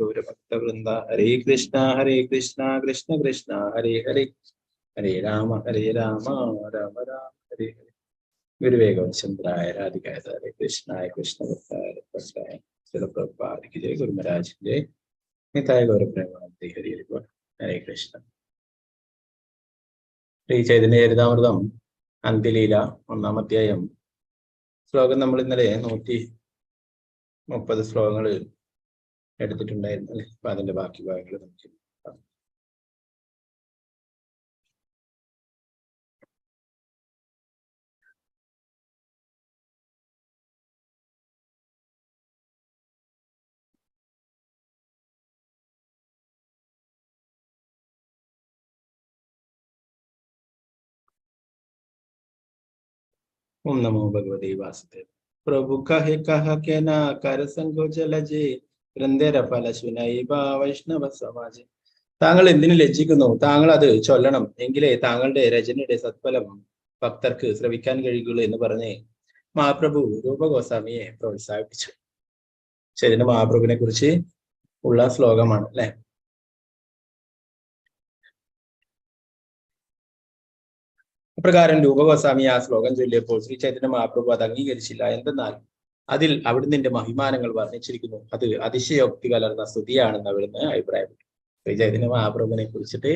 ഗൗരഭക്തവൃന്ദ. ഹരേ കൃഷ്ണ ഹരേ കൃഷ്ണ കൃഷ്ണ കൃഷ്ണ ഹരേ ഹരേ, ഹരേ രാമ ഹരേ രാമ രാമ രാമ ഹരേ ഹരേ. ഗുരുവേ ഗൗരചന്ദ്രായ രാധികായ ഹരേ കൃഷ്ണായ കൃഷ്ണ ഭക്തായ ഭക്തായ ശ്രീല പ്രഭുപാദ് ജയ ഗുരു Maharaj Jaya. നിതായ ഗൗരപ്രേമാനന്ദ Hari Hari ball. ഹരേ കൃഷ്ണ. ശ്രീ ചൈതന്യ ചരിതാമൃതം അന്ത്യലീല ഒന്നാം അധ്യായം ശ്ലോകം നമ്മൾ ഇന്നലെ 130 ശ്ലോകങ്ങൾ എടുത്തിട്ടുണ്ടായിരുന്നു അല്ലെ? അപ്പൊ അതിന്റെ ബാക്കി ഭാഗങ്ങൾ നമുക്ക്. ഓം നമോ ഭഗവതേ വാസുദേവ. പ്രഭു കഹെ കഹ കേന കര സങ്കോചലജേ വൃന്ദര ഫല ശുനൈവ വൈഷ്ണവ സമാജ. താങ്കൾ എന്തിനു ലജ്ജിക്കുന്നു? താങ്കൾ അത് ചൊല്ലണം, എങ്കിലേ താങ്കളുടെ രചനയുടെ സത്ഫലം ഭക്തർക്ക് ശ്രവിക്കാൻ കഴിയുകയുള്ളൂ എന്ന് പറഞ്ഞ് മഹാപ്രഭു രൂപഗോസ്വാമിയെ പ്രോത്സാഹിപ്പിച്ചു. ചൈതന്യ മഹാപ്രഭുവിനെ കുറിച്ച് ഉള്ള ശ്ലോകമാണ് അല്ലെ? അപ്രകാരം രൂപഗോസ്വാമി ആ ശ്ലോകം ചൊല്ലിയപ്പോൾ ശ്രീ ചൈതന്യ മഹാപ്രഭു അത് അംഗീകരിച്ചില്ല. എന്തെന്നാൽ അതിൽ അവിടുന്ന് മഹിമാനങ്ങൾ വർണ്ണിച്ചിരിക്കുന്നു. അത് അതിശയോക്തി കലർന്ന സ്തുതിയാണെന്ന് അവിടുന്ന് അഭിപ്രായപ്പെട്ടു. ശ്രീ ചൈതന്യ മഹാപ്രഭുവിനെ കുറിച്ചിട്ട്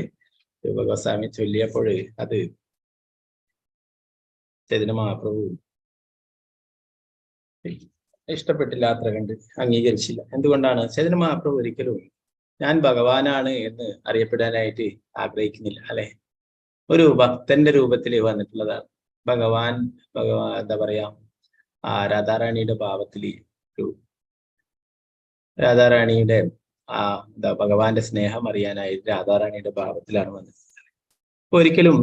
രൂപഗോസ്വാമി ചൊല്ലിയപ്പോൾ അത് ചൈതന്യ മഹാപ്രഭു ഇഷ്ടപ്പെട്ടില്ല, അത്ര കണ്ട് അംഗീകരിച്ചില്ല. എന്തുകൊണ്ടാണ്? ചൈതന്യ മഹാപ്രഭു ഒരിക്കലും ഞാൻ ഭഗവാനാണ് എന്ന് അറിയപ്പെടാനായിട്ട് ആഗ്രഹിക്കുന്നില്ല അല്ലെ? ഒരു ഭക്തന്റെ രൂപത്തിൽ വന്നിട്ടുള്ളതാണ് ഭഗവാൻ. ഭഗവാൻ എന്താ പറയാ, ആ രാധാറാണിയുടെ ഭാവത്തിൽ ഒരു രാധാറാണിയുടെ ആ എന്താ ഭഗവാന്റെ സ്നേഹം അറിയാനായി രാധാറാണിയുടെ ഭാവത്തിലാണ് വന്നത്. ഒരിക്കലും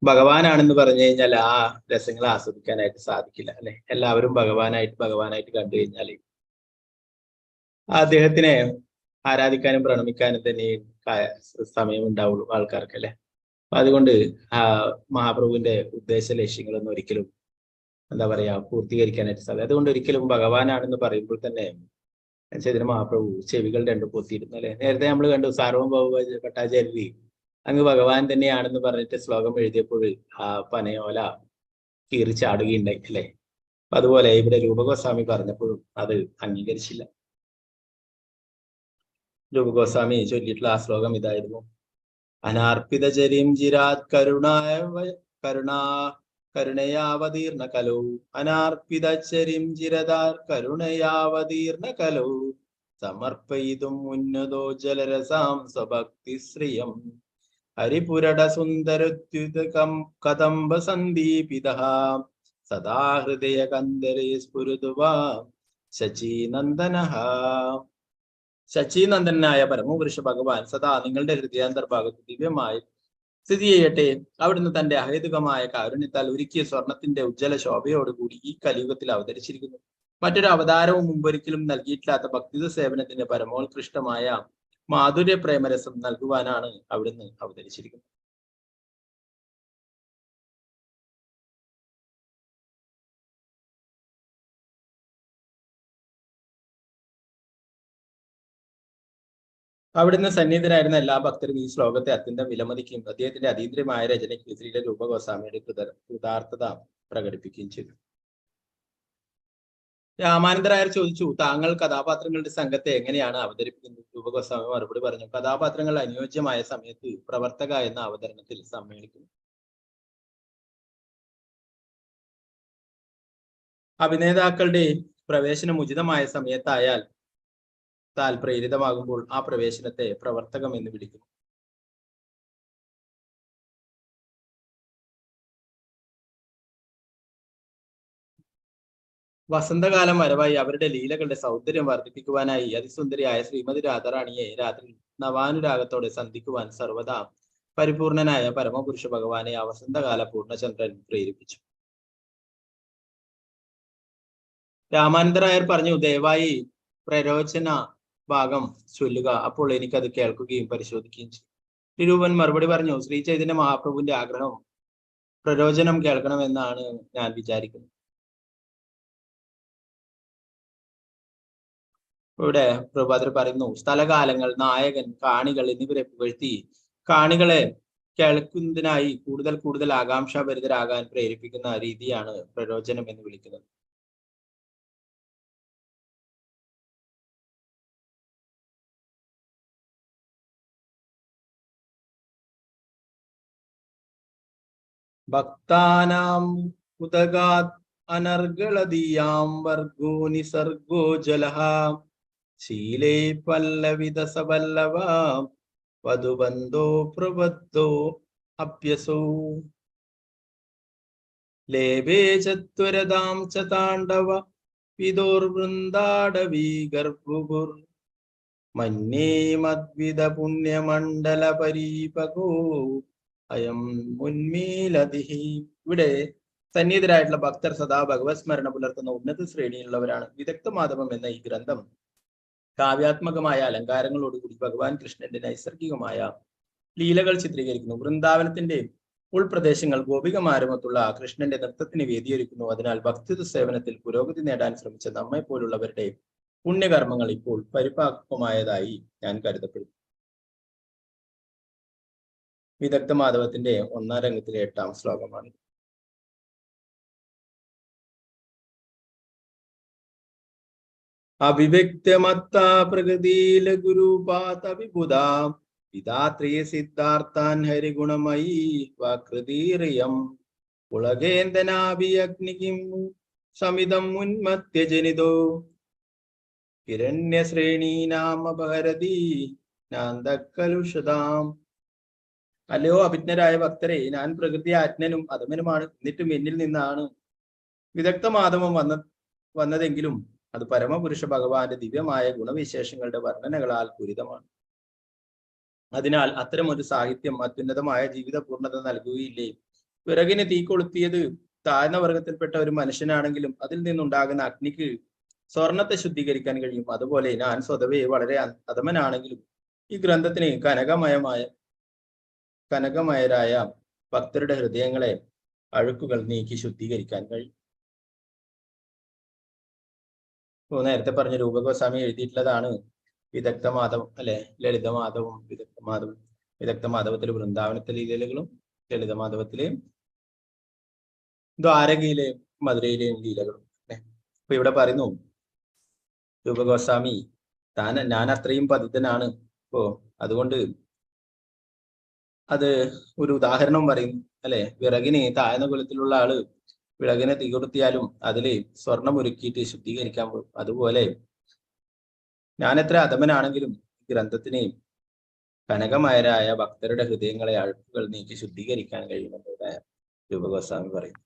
ഭഗവാനാണെന്ന് പറഞ്ഞു കഴിഞ്ഞാൽ ആ രസങ്ങൾ ആസ്വദിക്കാനായിട്ട് സാധിക്കില്ല അല്ലെ? എല്ലാവരും ഭഗവാനായിട്ട് ഭഗവാനായിട്ട് കണ്ടു കഴിഞ്ഞാൽ അദ്ദേഹത്തിനെ ആരാധിക്കാനും പ്രണമിക്കാനും തന്നെ സമയം ഉണ്ടാവുള്ളൂ ആൾക്കാർക്ക് അല്ലെ? അപ്പൊ അതുകൊണ്ട് ആ മഹാപ്രഭുവിന്റെ ഉദ്ദേശ ലക്ഷ്യങ്ങളൊന്നും ഒരിക്കലും എന്താ പറയാ പൂർത്തീകരിക്കാനായിട്ട് സാധിക്കും. അതുകൊണ്ട് ഒരിക്കലും ഭഗവാനാണെന്ന് പറയുമ്പോൾ തന്നെ ചൈതന്യ മഹാപ്രഭു ചെവികൾ രണ്ടും പൊത്തിയിരുന്നു അല്ലെ? നേരത്തെ നമ്മൾ കണ്ടു സാർവഭൗമ ഭട്ടാചാര്യ അങ്ങ് ഭഗവാൻ തന്നെയാണെന്ന് പറഞ്ഞിട്ട് ശ്ലോകം എഴുതിയപ്പോൾ ആ പനയോല കീറി ചാടുകയുണ്ടായി അല്ലെ? അതുപോലെ ഇവിടെ രൂപഗോസ്വാമി പറഞ്ഞപ്പോഴും അത് അംഗീകരിച്ചില്ല. രൂപഗോസ്വാമി ചൊല്ലിയിട്ടുള്ള ആ ശ്ലോകം ഇതായിരുന്നു: അനാർപ്പിത ചരിം ചിരാത് കരുണായ കരുണാ കരുണയാവതീർണ കലോ, അനാർപ്പിത ചരിം ചിരതാർ കരുണയാവതീർണ കലോ, സമർപ്പയിതും ഉന്നതോ ജലരസാം സ്വഭക്തി ശ്രിയം ഹരിപുരട സുന്ദരോദ്യുതകം കദംബ സന്ദീപിതഃ സദാ ഹൃദയ കന്ദരേ സ്ഫുരതു വാ ശചീനന്ദനഃ. ശചീനന്ദനായ പരമപുരുഷ ഭഗവാൻ സദാ നിങ്ങളുടെ ഹൃദയാന്തർഭാഗത്ത് ദിവ്യമായി സ്ഥിതി ചെയ്യട്ടെ. അവിടുന്ന് തന്റെ അഹേതുകമായ കാരുണ്യത്താൽ ഒരുക്കിയ സ്വർണത്തിന്റെ ഉജ്ജ്വല ശോഭയോടുകൂടി ഈ കലിയുഗത്തിൽ അവതരിച്ചിരിക്കുന്നു. മറ്റൊരു അവതാരവും മുമ്പൊരിക്കലും നൽകിയിട്ടില്ലാത്ത ഭക്തിത സേവനത്തിന്റെ പരമോത്കൃഷ്ടമായ മാധുര്യ പ്രേമരസം നൽകുവാനാണ് അവിടുന്ന് അവതരിച്ചിരിക്കുന്നത്. അവിടുന്ന് സന്നിഹിതരായിരുന്ന എല്ലാ ഭക്തരും ഈ ശ്ലോകത്തെ അത്യന്തം വിലമതിക്കുകയും അദ്ദേഹത്തിന്റെ അതീന്ദ്രിയമായ രചനയ്ക്ക് ശ്രീല രൂപഗോസ്വാമിയുടെ കൃതാർത്ഥത പ്രകടിപ്പിക്കുകയും ചെയ്തു. രാമാനന്ദരായർ ചോദിച്ചു, താങ്കൾ കഥാപാത്രങ്ങളുടെ സംഘത്തെ എങ്ങനെയാണ് അവതരിപ്പിക്കുന്നത്? രൂപഗോസ്വാമി മറുപടി പറഞ്ഞു, കഥാപാത്രങ്ങൾ അനുയോജ്യമായ സമയത്ത് പ്രവർത്തക എന്ന അവതരണത്തിൽ സമ്മേളിക്കുന്നു. അഭിനേതാക്കളുടെ പ്രവേശനം ഉചിതമായ സമയത്തായാൽ താൽ പ്രേരിതമാകുമ്പോൾ ആ പ്രവേശനത്തെ പ്രവർത്തകം എന്ന് വിളിക്കുന്നു. വസന്തകാലം വരവായി അവരുടെ ലീലകളുടെ സൗന്ദര്യം വർദ്ധിപ്പിക്കുവാനായി അതിസുന്ദരിയായ ശ്രീമതി രാധാറാണിയെ രാത്രി നവാനുരാഗത്തോടെ സന്ധിക്കുവാൻ സർവദാ പരിപൂർണനായ പരമപുരുഷ ഭഗവാനെ ആ വസന്തകാല പൂർണ്ണചന്ദ്രൻ പ്രേരിപ്പിച്ചു. രാമാനന്ദരായർ പറഞ്ഞു, ദയവായി പ്രരോചന ഭാഗം ചൊല്ലുക, അപ്പോൾ എനിക്കത് കേൾക്കുകയും പരിശോധിക്കുകയും ചെയ്യും. ശ്രീരൂപൻ മറുപടി പറഞ്ഞു, ശ്രീ ചൈതന്യ മഹാപ്രഭുവിന്റെ ആഗ്രഹം പ്രരോചനം കേൾക്കണമെന്നാണ് ഞാൻ വിചാരിക്കുന്നത്. ഇവിടെ പ്രഭാതർ പറയുന്നു, സ്ഥലകാലങ്ങൾ, നായകൻ, കാണികൾ എന്നിവരെ പുകഴ്ത്തി കാണികളെ കേൾക്കുന്നതിനായി കൂടുതൽ കൂടുതൽ ആകാംക്ഷാഭരിതരാകാൻ പ്രേരിപ്പിക്കുന്ന രീതിയാണ് പ്രരോചനം എന്ന് വിളിക്കുന്നത്. ഭക്താനാം ഉദകാത് അനർഗളദീയാം വർഗോ നിസർഗോ ജലഃ ശീലേ പല്ലവിത സപല്ലവ വധുബന്ധോ പ്രബദ്ധോ അഭ്യസോ ലേഭേ ചത്വരതാം ച താണ്ഡവ വിദോർവൃന്ദാടവീ ഗർഭുഗുർ മന്യേ മദ്വിദ പുണ്യമണ്ഡല പരീപകോ അയം മുന്മീലതിഹി. ഇവിടെ സന്നിഹിതരായിട്ടുള്ള ഭക്തർ സദാ ഭഗവത് സ്മരണ പുലർത്തുന്ന ഉന്നത ശ്രേണിയിലുള്ളവരാണ്. വിദഗ്ധ മാധവം എന്ന ഈ ഗ്രന്ഥം കാവ്യാത്മകമായ അലങ്കാരങ്ങളോടുകൂടി ഭഗവാൻ കൃഷ്ണന്റെ നൈസർഗികമായ ലീലകൾ ചിത്രീകരിക്കുന്നു. വൃന്ദാവനത്തിന്റെ ഉൾപ്രദേശങ്ങൾ ഗോപികമാരുമൊത്തുള്ള കൃഷ്ണന്റെ നൃത്തത്തിന് വേദിയൊരുക്കുന്നു. അതിനാൽ ഭക്തി സേവനത്തിൽ പുരോഗതി നേടാൻ ശ്രമിച്ച നമ്മെ പോലുള്ളവരുടെ പുണ്യകർമ്മങ്ങൾ ഇപ്പോൾ പരിപാക്വമായതായി ഞാൻ കരുതപ്പെടുന്നു. വിദഗ്ധ മാധവത്തിന്റെ ഒന്നാം രംഗത്തിലെ 8-ാം ശ്ലോകമാണ്. അഭിവ്യക്തമത്ത പ്രകൃതിയില ഗുരുപാത വിബുധ പിതാത്രിയ സിദ്ധാർത്ഥാൻ ഹരിഗുണമയീ വാകൃതീറിയം പുളകേന്ദനാഭി അഗ്നികിം സമിതം ഉന്മത്യജനിതോ ഹിരണ്യശ്രേണീനാമപഹരതി നാന്തകലുഷതാം. അല്ലയോ അഭിജ്ഞരായ ഭക്തരെ, ഞാൻ പ്രകൃതി ആജ്ഞനും അധമനുമാണ്. എന്നിട്ടും എന്നിൽ നിന്നാണ് വിദഗ്ധ മാധവം വന്നതെങ്കിലും അത് പരമപുരുഷ ഭഗവാന്റെ ദിവ്യമായ ഗുണവിശേഷങ്ങളുടെ വർണ്ണനകളാൽ പൂരിതമാണ്. അതിനാൽ അത്തരം ഒരു സാഹിത്യം അത്യുന്നതമായ ജീവിത പൂർണ്ണത നൽകുകയില്ലേ? വിറകിന് തീ കൊളുത്തിയത് താഴ്ന്ന വർഗത്തിൽപ്പെട്ട ഒരു മനുഷ്യനാണെങ്കിലും അതിൽ നിന്നുണ്ടാകുന്ന അഗ്നിക്ക് സ്വർണത്തെ ശുദ്ധീകരിക്കാൻ കഴിയും. അതുപോലെ ഞാൻ സ്വതവേ വളരെ അധമനാണെങ്കിലും ഈ ഗ്രന്ഥത്തിന് കനകമയരായ ഭക്തരുടെ ഹൃദയങ്ങളെ അഴുക്കുകൾ നീക്കി ശുദ്ധീകരിക്കാൻ കഴിയും. ഇപ്പോ നേരത്തെ പറഞ്ഞ രൂപഗോസ്വാമി എഴുതിയിട്ടുള്ളതാണ് വിദഗ്ധ മാധവം അല്ലെ, ലളിതമാധവം, വിദഗ്ധ മാധവം. വിദഗ്ധ മാധവത്തിലെ വൃന്ദാവനത്തിലെ ലീലകളും ലളിതമാധവത്തിലെ ദ്വാരകയിലെയും മധുരയിലെയും ലീലകളും അല്ലെ. അപ്പൊ ഇവിടെ പറയുന്നു രൂപഗോസ്വാമി, ഞാൻ അത്രയും പതിതനാണ്. അപ്പോ അതുകൊണ്ട് അത് ഒരു ഉദാഹരണം പറയുന്നു അല്ലെ. വിറകിന് താഴ്ന്ന കുലത്തിലുള്ള ആള് വിറകിനെ തീ കൊളുത്തിയാലും അതില് സ്വർണം ഉരുക്കിയിട്ട് ശുദ്ധീകരിക്കാൻ പോകും. അതുപോലെ ഞാൻ എത്ര അധമനാണെങ്കിലും ഗ്രന്ഥത്തിന് കനകമയരായ ഭക്തരുടെ ഹൃദയങ്ങളെ അഴുക്കുകൾ നീക്കി ശുദ്ധീകരിക്കാൻ കഴിയുമെന്ന് ഇവിടെ രൂപഗോസ്വാമി പറയുന്നു.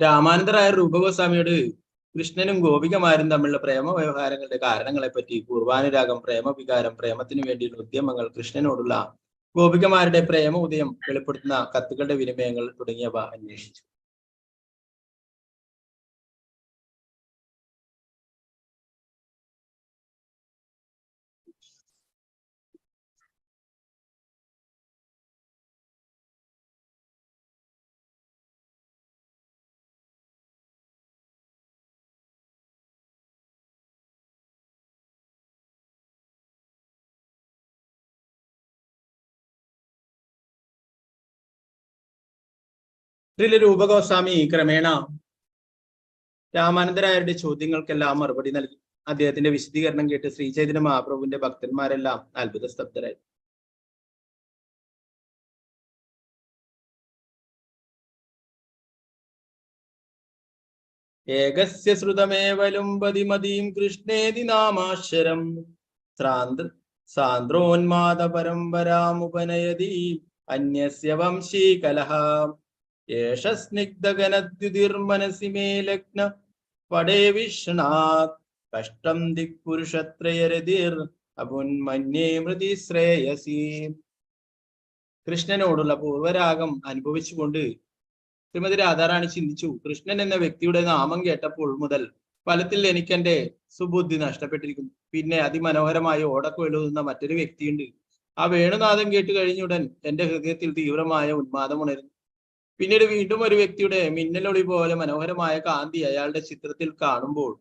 രാമാനന്ദരായ രൂപഗോസ്വാമിയോട് കൃഷ്ണനും ഗോപികമാരും തമ്മിലുള്ള പ്രേമ വ്യവഹാരങ്ങളുടെ കാരണങ്ങളെ പറ്റി പൂർവാനുരാഗം, പ്രേമവികാരം, പ്രേമത്തിനു വേണ്ടിയുള്ള ഉദ്യമങ്ങൾ, കൃഷ്ണനോടുള്ള ഗോപികമാരുടെ പ്രേമ ഉദയം വെളിപ്പെടുത്തുന്ന കത്തുകളുടെ വിനിമയങ്ങൾ തുടങ്ങിയവ അന്വേഷിച്ചു. ശ്രീല രൂപഗോസ്വാമി ക്രമേണ രാമാനന്ദരായരുടെ ചോദ്യങ്ങൾക്കെല്ലാം മറുപടി നൽകി. അദ്ദേഹത്തിന്റെ വിശദീകരണം കേട്ട് ശ്രീ ചൈതന്യ മഹാപ്രഭുവിന്റെ ഭക്തന്മാരെല്ലാം അത്ഭുത സ്തബ്ധരായി. ഏകസ്യ ശ്രുതമേവ ലുംബതിമതീം കൃഷ്ണേതി നാമാക്ഷരം സാന്ദ്രോന്മാദ പരമ്പരാമുപനയതി അന്യസ്യ വംശീ കലഹ ഏഷ സ്നിഗ്ധഗനദ്യുതിർമനസി മേ ലഗ്ന പടേ വിഷ്ണാത് കഷ്ടം ദിക്പുരുഷത്രയരതിർ അപുന്മന്യേ മൃതി ശ്രേയസി. കൃഷ്ണനോടുള്ള പൂർവരാഗം അനുഭവിച്ചുകൊണ്ട് ശ്രീമതി രാധാറാണി ചിന്തിച്ചു, കൃഷ്ണൻ എന്ന വ്യക്തിയുടെ നാമം കേട്ടപ്പോൾ മുതൽ ഫലത്തിൽ എനിക്കെന്റെ സുബുദ്ധി നഷ്ടപ്പെട്ടിരിക്കുന്നു. പിന്നെ അതിമനോഹരമായി ഓടക്കുഴലുന്ന മറ്റൊരു വ്യക്തിയുണ്ട്. ആ വേണുനാദം കേട്ട് കഴിഞ്ഞുടൻ എന്റെ ഹൃദയത്തിൽ തീവ്രമായ ഉന്മാദം ഉണരുന്നു. പിന്നീട് വീണ്ടും ഒരു വ്യക്തിയുടെ മിന്നലൊളി പോലെ മനോഹരമായ കാന്തി അയാളുടെ ചിത്രത്തിൽ കാണുമ്പോൾ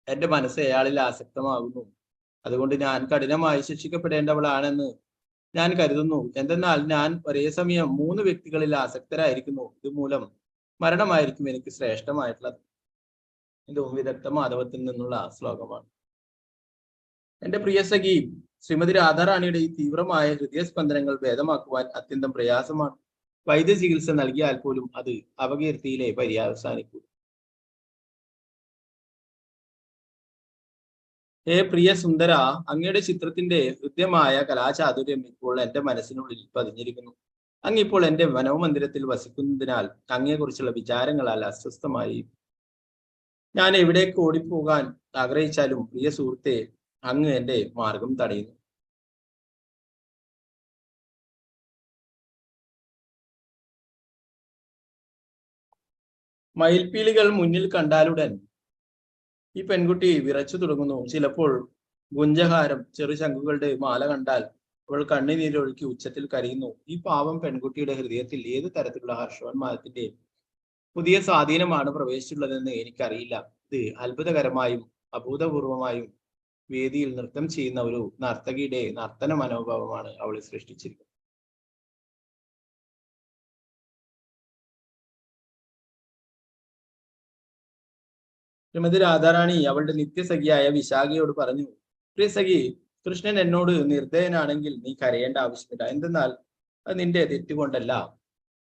എന്റെ മനസ്സ് അയാളിൽ ആസക്തമാകുന്നു. അതുകൊണ്ട് ഞാൻ കഠിനമായി ശിക്ഷിക്കപ്പെടേണ്ടവളാണെന്ന് ഞാൻ കരുതുന്നു. എന്തെന്നാൽ ഞാൻ ഒരേ സമയം 3 വ്യക്തികളിൽ ആസക്തരായിരിക്കുന്നു. ഇതുമൂലം മരണമായിരിക്കും എനിക്ക് ശ്രേഷ്ഠമായിട്ടുള്ളത്. ഇതും വിദഗ്ധ മാധവത്തിൽ നിന്നുള്ള ശ്ലോകമാണ്. എന്റെ പ്രിയ സഖി ശ്രീമതി രാധാറാണിയുടെ ഈ തീവ്രമായ ഹൃദയസ്പന്ദനങ്ങൾ ഭേദമാക്കുവാൻ അത്യന്തം പ്രയാസമാണ്. വൈദ്യ ചികിത്സ നൽകിയാൽ പോലും അത് അപകീർത്തിയിലെ പര്യവസാനിക്കൂ. ഹേ പ്രിയ സുന്ദര, അങ്ങയുടെ ചിത്രത്തിന്റെ ഹൃദ്യമായ കലാചാതുര്യം ഇപ്പോൾ എന്റെ മനസ്സിനുള്ളിൽ പതിഞ്ഞിരിക്കുന്നു. അങ്ങിപ്പോൾ എന്റെ മനോമന്ദിരത്തിൽ വസിക്കുന്നതിനാൽ അങ്ങയെക്കുറിച്ചുള്ള വിചാരങ്ങളാൽ അസ്വസ്ഥമായി. ഞാൻ എവിടേക്ക് ഓടിപ്പോകാൻ ആഗ്രഹിച്ചാലും പ്രിയ സുഹൃത്തെ, അങ്ങ് എന്റെ മാർഗം തടയുന്നു. മയിൽപ്പീലികൾ മുന്നിൽ കണ്ടാലുടൻ ഈ പെൺകുട്ടി വിറച്ചു തുടങ്ങുന്നു. ചിലപ്പോൾ ഗുഞ്ചഹാരം, ചെറുശംഖുകളുടെ മാല കണ്ടാൽ അവൾ കണ്ണുനീരൊഴുക്കി ഉച്ചത്തിൽ കരയുന്നു. ഈ പാവം പെൺകുട്ടിയുടെ ഹൃദയത്തിൽ ഏത് തരത്തിലുള്ള ഹർഷോന്മാദത്തിന്റെ പുതിയ സ്വാധീനമാണ് പ്രവേശിച്ചുള്ളതെന്ന് എനിക്കറിയില്ല. ഇത് അത്ഭുതകരമായും അഭൂതപൂർവമായും വേദിയിൽ നൃത്തം ചെയ്യുന്ന ഒരു നർത്തകിയുടെ നർത്തന മനോഭാവമാണ് അവൾ സൃഷ്ടിച്ചിരിക്കുന്നത്. ശ്രീമതി രാധാറാണി അവളുടെ നിത്യസഖിയായ വിശാഖയോട് പറഞ്ഞു, പ്രിയ സഖി, കൃഷ്ണൻ എന്നോട് നിർദ്ദയനാണെങ്കിൽ നീ കരയേണ്ട ആവശ്യമില്ല. എന്തെന്നാൽ അത് നിന്റെ തെറ്റുകൊണ്ടല്ല.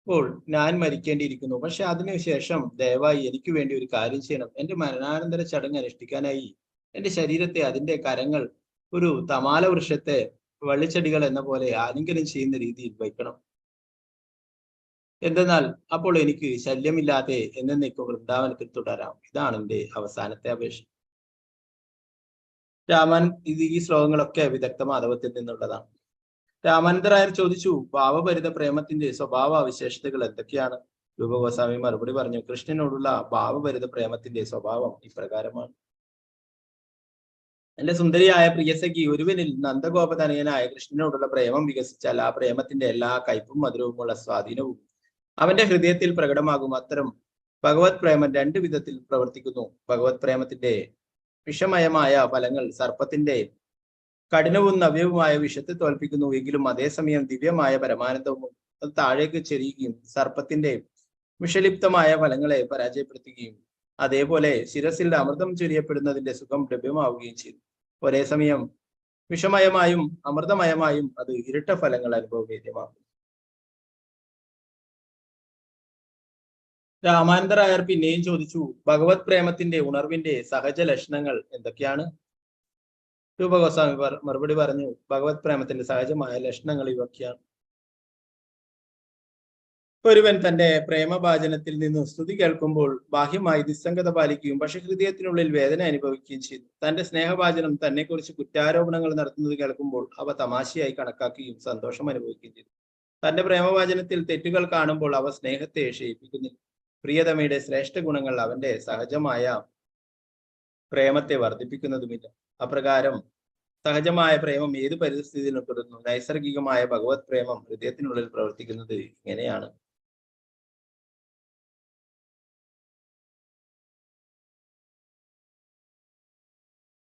ഇപ്പോൾ ഞാൻ മരിക്കേണ്ടിയിരിക്കുന്നു. പക്ഷെ അതിനുശേഷം ദയവായി എനിക്ക് വേണ്ടി ഒരു കാര്യം ചെയ്യണം. എന്റെ മരണാനന്തര ചടങ്ങ് അനുഷ്ഠിക്കാനായി എന്റെ ശരീരത്തെ അതിന്റെ കരങ്ങൾ ഒരു തമാല വൃക്ഷത്തെ വള്ളിച്ചെടികൾ എന്ന പോലെ ആലിംഗനം ചെയ്യുന്ന രീതിയിൽ വയ്ക്കണം. എന്തെന്നാൽ അപ്പോൾ എനിക്ക് ശല്യമില്ലാതെ എന്നേക്കും വൃന്ദാവനത്തിൽ തുടരാം. ഇതാണ് എന്റെ അവസാനത്തെ അപേക്ഷ. രാമൻ ഇത് ഈ ശ്ലോകങ്ങളൊക്കെ വിദഗ്ധ മാധവത്തിൽ നിന്നുള്ളതാണ്. രാമാനന്ദരായർ ചോദിച്ചു, ഭാവഭരിത പ്രേമത്തിന്റെ സ്വഭാവ വിശേഷതകൾ എന്തൊക്കെയാണ്? രൂപഗോസ്വാമി മറുപടി പറഞ്ഞു, കൃഷ്ണനോടുള്ള ഭാവഭരിത പ്രേമത്തിന്റെ സ്വഭാവം ഇപ്രകാരമാണ്. എന്റെ സുന്ദരിയായ പ്രിയസഖി, ഒരുവനിൽ നന്ദഗോപതനയനായ കൃഷ്ണനോടുള്ള പ്രേമം വികസിച്ചാൽ ആ പ്രേമത്തിന്റെ എല്ലാ കയ്പും മധുരവുമുള്ള സ്വാധീനവും അവന്റെ ഹൃദയത്തിൽ പ്രകടമാകും. അത്തരം ഭഗവത് പ്രേമം രണ്ടു വിധത്തിൽ പ്രവർത്തിക്കുന്നു. ഭഗവത് പ്രേമത്തിന്റെ വിഷമയമായ ഫലങ്ങൾ സർപ്പത്തിന്റെ കഠിനവും നവ്യവുമായ വിഷത്തെ തോൽപ്പിക്കുന്നു. എങ്കിലും അതേസമയം ദിവ്യമായ പരമാനന്ദവും അത് താഴേക്ക് ചെരിയുകയും സർപ്പത്തിന്റെ വിഷലിപ്തമായ ഫലങ്ങളെ പരാജയപ്പെടുത്തുകയും അതേപോലെ ശിരസിൽ അമൃതം ചൊരിയപ്പെടുന്നതിന്റെ സുഖം ലഭ്യമാവുകയും ചെയ്തു. ഒരേ സമയം വിഷമയമായും അമൃതമയമായും അത് ഇരട്ട ഫലങ്ങൾ അനുഭവവേദ്യമാക്കും. രാമാനന്ദരായർ പിന്നെയും ചോദിച്ചു, ഭഗവത് പ്രേമത്തിന്റെ ഉണർവിന്റെ സഹജ ലക്ഷണങ്ങൾ എന്തൊക്കെയാണ്? രൂപഗോസ്വാമി മറുപടി പറഞ്ഞു, ഭഗവത് പ്രേമത്തിന്റെ സഹജമായ ലക്ഷണങ്ങൾ ഇവയൊക്കെയാണ്. ഒരുവൻ തന്റെ പ്രേമഭാജനത്തിൽ നിന്ന് സ്തുതി കേൾക്കുമ്പോൾ ബാഹ്യമായി നിസ്സംഗത പാലിക്കുകയും പക്ഷെ ഹൃദയത്തിനുള്ളിൽ വേദന അനുഭവിക്കുകയും ചെയ്തു. തന്റെ സ്നേഹഭാജനം തന്നെക്കുറിച്ച് കുറ്റാരോപണങ്ങൾ നടത്തുന്നത് കേൾക്കുമ്പോൾ അവ തമാശയായി കണക്കാക്കുകയും സന്തോഷം അനുഭവിക്കുകയും ചെയ്തു. തന്റെ പ്രേമഭാജനത്തിൽ തെറ്റുകൾ കാണുമ്പോൾ അവ സ്നേഹത്തെ ക്ഷയിപ്പിക്കുന്നില്ല. പ്രിയതമയുടെ ശ്രേഷ്ഠ ഗുണങ്ങൾ അവന്റെ സഹജമായ പ്രേമത്തെ വർദ്ധിപ്പിക്കുന്നതുമില്ല. അപ്രകാരം സഹജമായ പ്രേമം ഏത് പരിസ്ഥിതിയിലും തുടരുന്നു. നൈസർഗികമായ ഭഗവത് പ്രേമം ഹൃദയത്തിനുള്ളിൽ പ്രവർത്തിക്കുന്നത് ഇങ്ങനെയാണ്.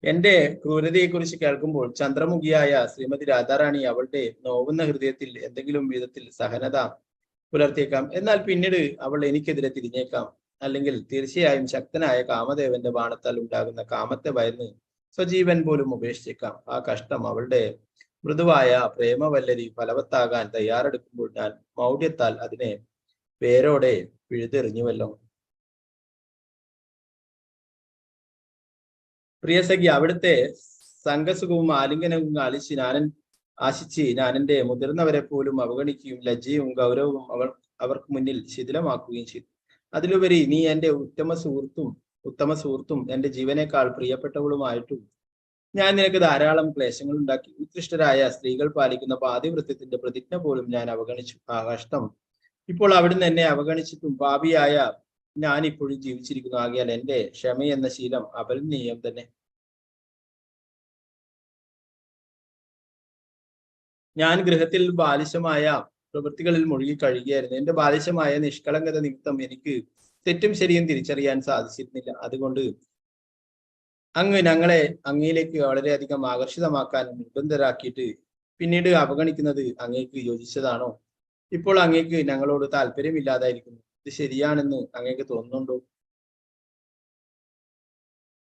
എന്റെ ക്രൂരതയെക്കുറിച്ച് കേൾക്കുമ്പോൾ ചന്ദ്രമുഖിയായ ശ്രീമതി രാധാറാണി അവളുടെ നോവുന്ന ഹൃദയത്തിൽ എന്തെങ്കിലും വിധത്തിൽ സഹനത പുലർത്തിയേക്കാം. എന്നാൽ പിന്നീട് അവൾ എനിക്കെതിരെ തിരിഞ്ഞേക്കാം. അല്ലെങ്കിൽ തീർച്ചയായും ശക്തനായ കാമദേവന്റെ ബാണത്താൽ ഉണ്ടാകുന്ന കാമത്തെ ഭയന്ന് സ്വജീവൻ പോലും ഉപേക്ഷിച്ചേക്കാം. ആ കഷ്ടം അവളുടെ മൃദുവായ പ്രേമവല്ലരി ഫലവത്താകാൻ തയ്യാറെടുക്കുമ്പോൾ ഞാൻ മൗഢ്യത്താൽ അതിനെ വേരോടെ പിഴുതെറിഞ്ഞുവല്ലോ. പ്രിയസഖി, അവിടുത്തെ സംഘസുഖവും ആലിംഗനവും ആലിച്ച് ഞാനൻ ആശിച്ച് ഞാനെന്റെ മുതിർന്നവരെ പോലും അവഗണിക്കുകയും ലജ്ജയും ഗൗരവവും അവർക്ക് മുന്നിൽ ശിഥിലമാക്കുകയും ചെയ്തു. അതിലുപരി നീ എന്റെ ഉത്തമ സുഹൃത്തും എന്റെ ജീവനേക്കാൾ പ്രിയപ്പെട്ടവളുമായിട്ടും ഞാൻ നിനക്ക് ധാരാളം ക്ലേശങ്ങൾ ഉണ്ടാക്കി. ഉത്കൃഷ്ടരായ സ്ത്രീകൾ പാലിക്കുന്ന പാതിവൃത്യത്തിന്റെ പ്രതിജ്ഞ പോലും ഞാൻ അവഗണിച്ചു. ആ കഷ്ടം, ഇപ്പോൾ അവിടുന്ന് എന്നെ അവഗണിച്ചിട്ടും പാപിയായ ഞാൻ ഇപ്പോഴും ജീവിച്ചിരിക്കുന്നു. ആകയാൽ എന്റെ ക്ഷമയെന്ന ശീലം അപലനീയം തന്നെ. ഞാൻ ഗൃഹത്തിൽ ബാലിശമായ പ്രവൃത്തികളിൽ മുഴുകി കഴിയുകയായിരുന്നു. എന്റെ ബാലിശമായ നിഷ്കളങ്കത നിമിത്തം എനിക്ക് തെറ്റും ശരിയും തിരിച്ചറിയാൻ സാധിച്ചിരുന്നില്ല. അതുകൊണ്ട് അങ്ങ് ഞങ്ങളെ അങ്ങയിലേക്ക് വളരെയധികം ആകർഷിതമാക്കാൻ നിർബന്ധരാക്കിയിട്ട് പിന്നീട് അവഗണിക്കുന്നത് അങ്ങേക്ക് യോജിച്ചതാണോ? ഇപ്പോൾ അങ്ങേക്ക് ഞങ്ങളോട് താല്പര്യമില്ലാതായിരിക്കുന്നു. ഇത് ശരിയാണെന്ന് അങ്ങേക്ക് തോന്നുന്നുണ്ടോ?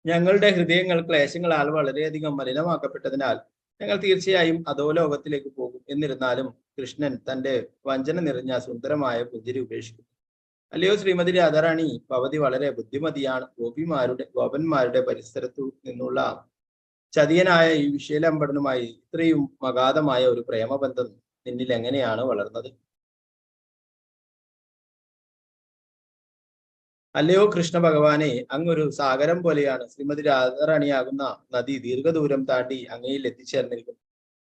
ഞങ്ങളുടെ ഹൃദയങ്ങൾ ക്ലേശങ്ങളാൽ വളരെയധികം മലിനമാക്കപ്പെട്ടതിനാൽ ഞങ്ങൾ തീർച്ചയായും അധോലോകത്തിലേക്ക് പോകും. എന്നിരുന്നാലും കൃഷ്ണൻ തന്റെ വഞ്ചന നിറഞ്ഞ സുന്ദരമായ പുഞ്ചിരി ഉപേക്ഷിക്കുന്നു. അല്ലയോ ശ്രീമതി രാധാറാണി, ഭവതി വളരെ ബുദ്ധിമതിയാണ്. ഗോപിമാരുടെ ഗോപന്മാരുടെ പരിസരത്തു നിന്നുള്ള ചതിയനായ ഈ വിഷയലംബടനുമായി ഇത്രയും മഗാധമായ ഒരു പ്രേമബന്ധം നിന്നിൽ എങ്ങനെയാണ് വളർന്നത്? അല്ലയോ കൃഷ്ണ ഭഗവാനെ, അങ്ങൊരു സാഗരം പോലെയാണ്. ശ്രീമതി രാധാറാണിയാകുന്ന നദി ദീർഘദൂരം താണ്ടി അങ്ങയിൽ എത്തിച്ചേർന്നിരിക്കുന്നു.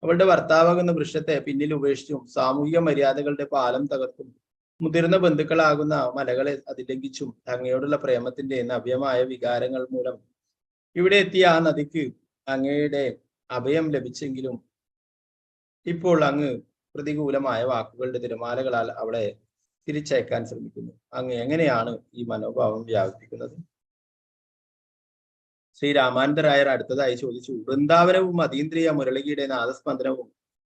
അവളുടെ ഭർത്താവാകുന്ന വൃക്ഷത്തെ പിന്നിൽ ഉപേക്ഷിച്ചും സാമൂഹിക മര്യാദകളുടെ പാലം തകർത്തും മുതിർന്ന ബന്ധുക്കളാകുന്ന മലകളെ അതിലംഘിച്ചും അങ്ങയോടുള്ള പ്രേമത്തിന്റെ നവ്യമായ വികാരങ്ങൾ മൂലം ഇവിടെ എത്തിയ ആ നദിക്ക് അങ്ങയുടെ അഭയം ലഭിച്ചെങ്കിലും ഇപ്പോൾ അങ്ങ് പ്രതികൂലമായ വാക്കുകളുടെ തിരമാലകളാൽ അവളെ തിരിച്ചയക്കാൻ ശ്രമിക്കുന്നു. അങ്ങ് എങ്ങനെയാണ് ഈ മനോഭാവം വ്യാപിപ്പിക്കുന്നത്? ശ്രീ രാമാനന്ദരായർ അടുത്തതായി ചോദിച്ചു, വൃന്ദാവനവും അതീന്ദ്രിയ മുരളികയുടെ നാദസ്പന്ദനവും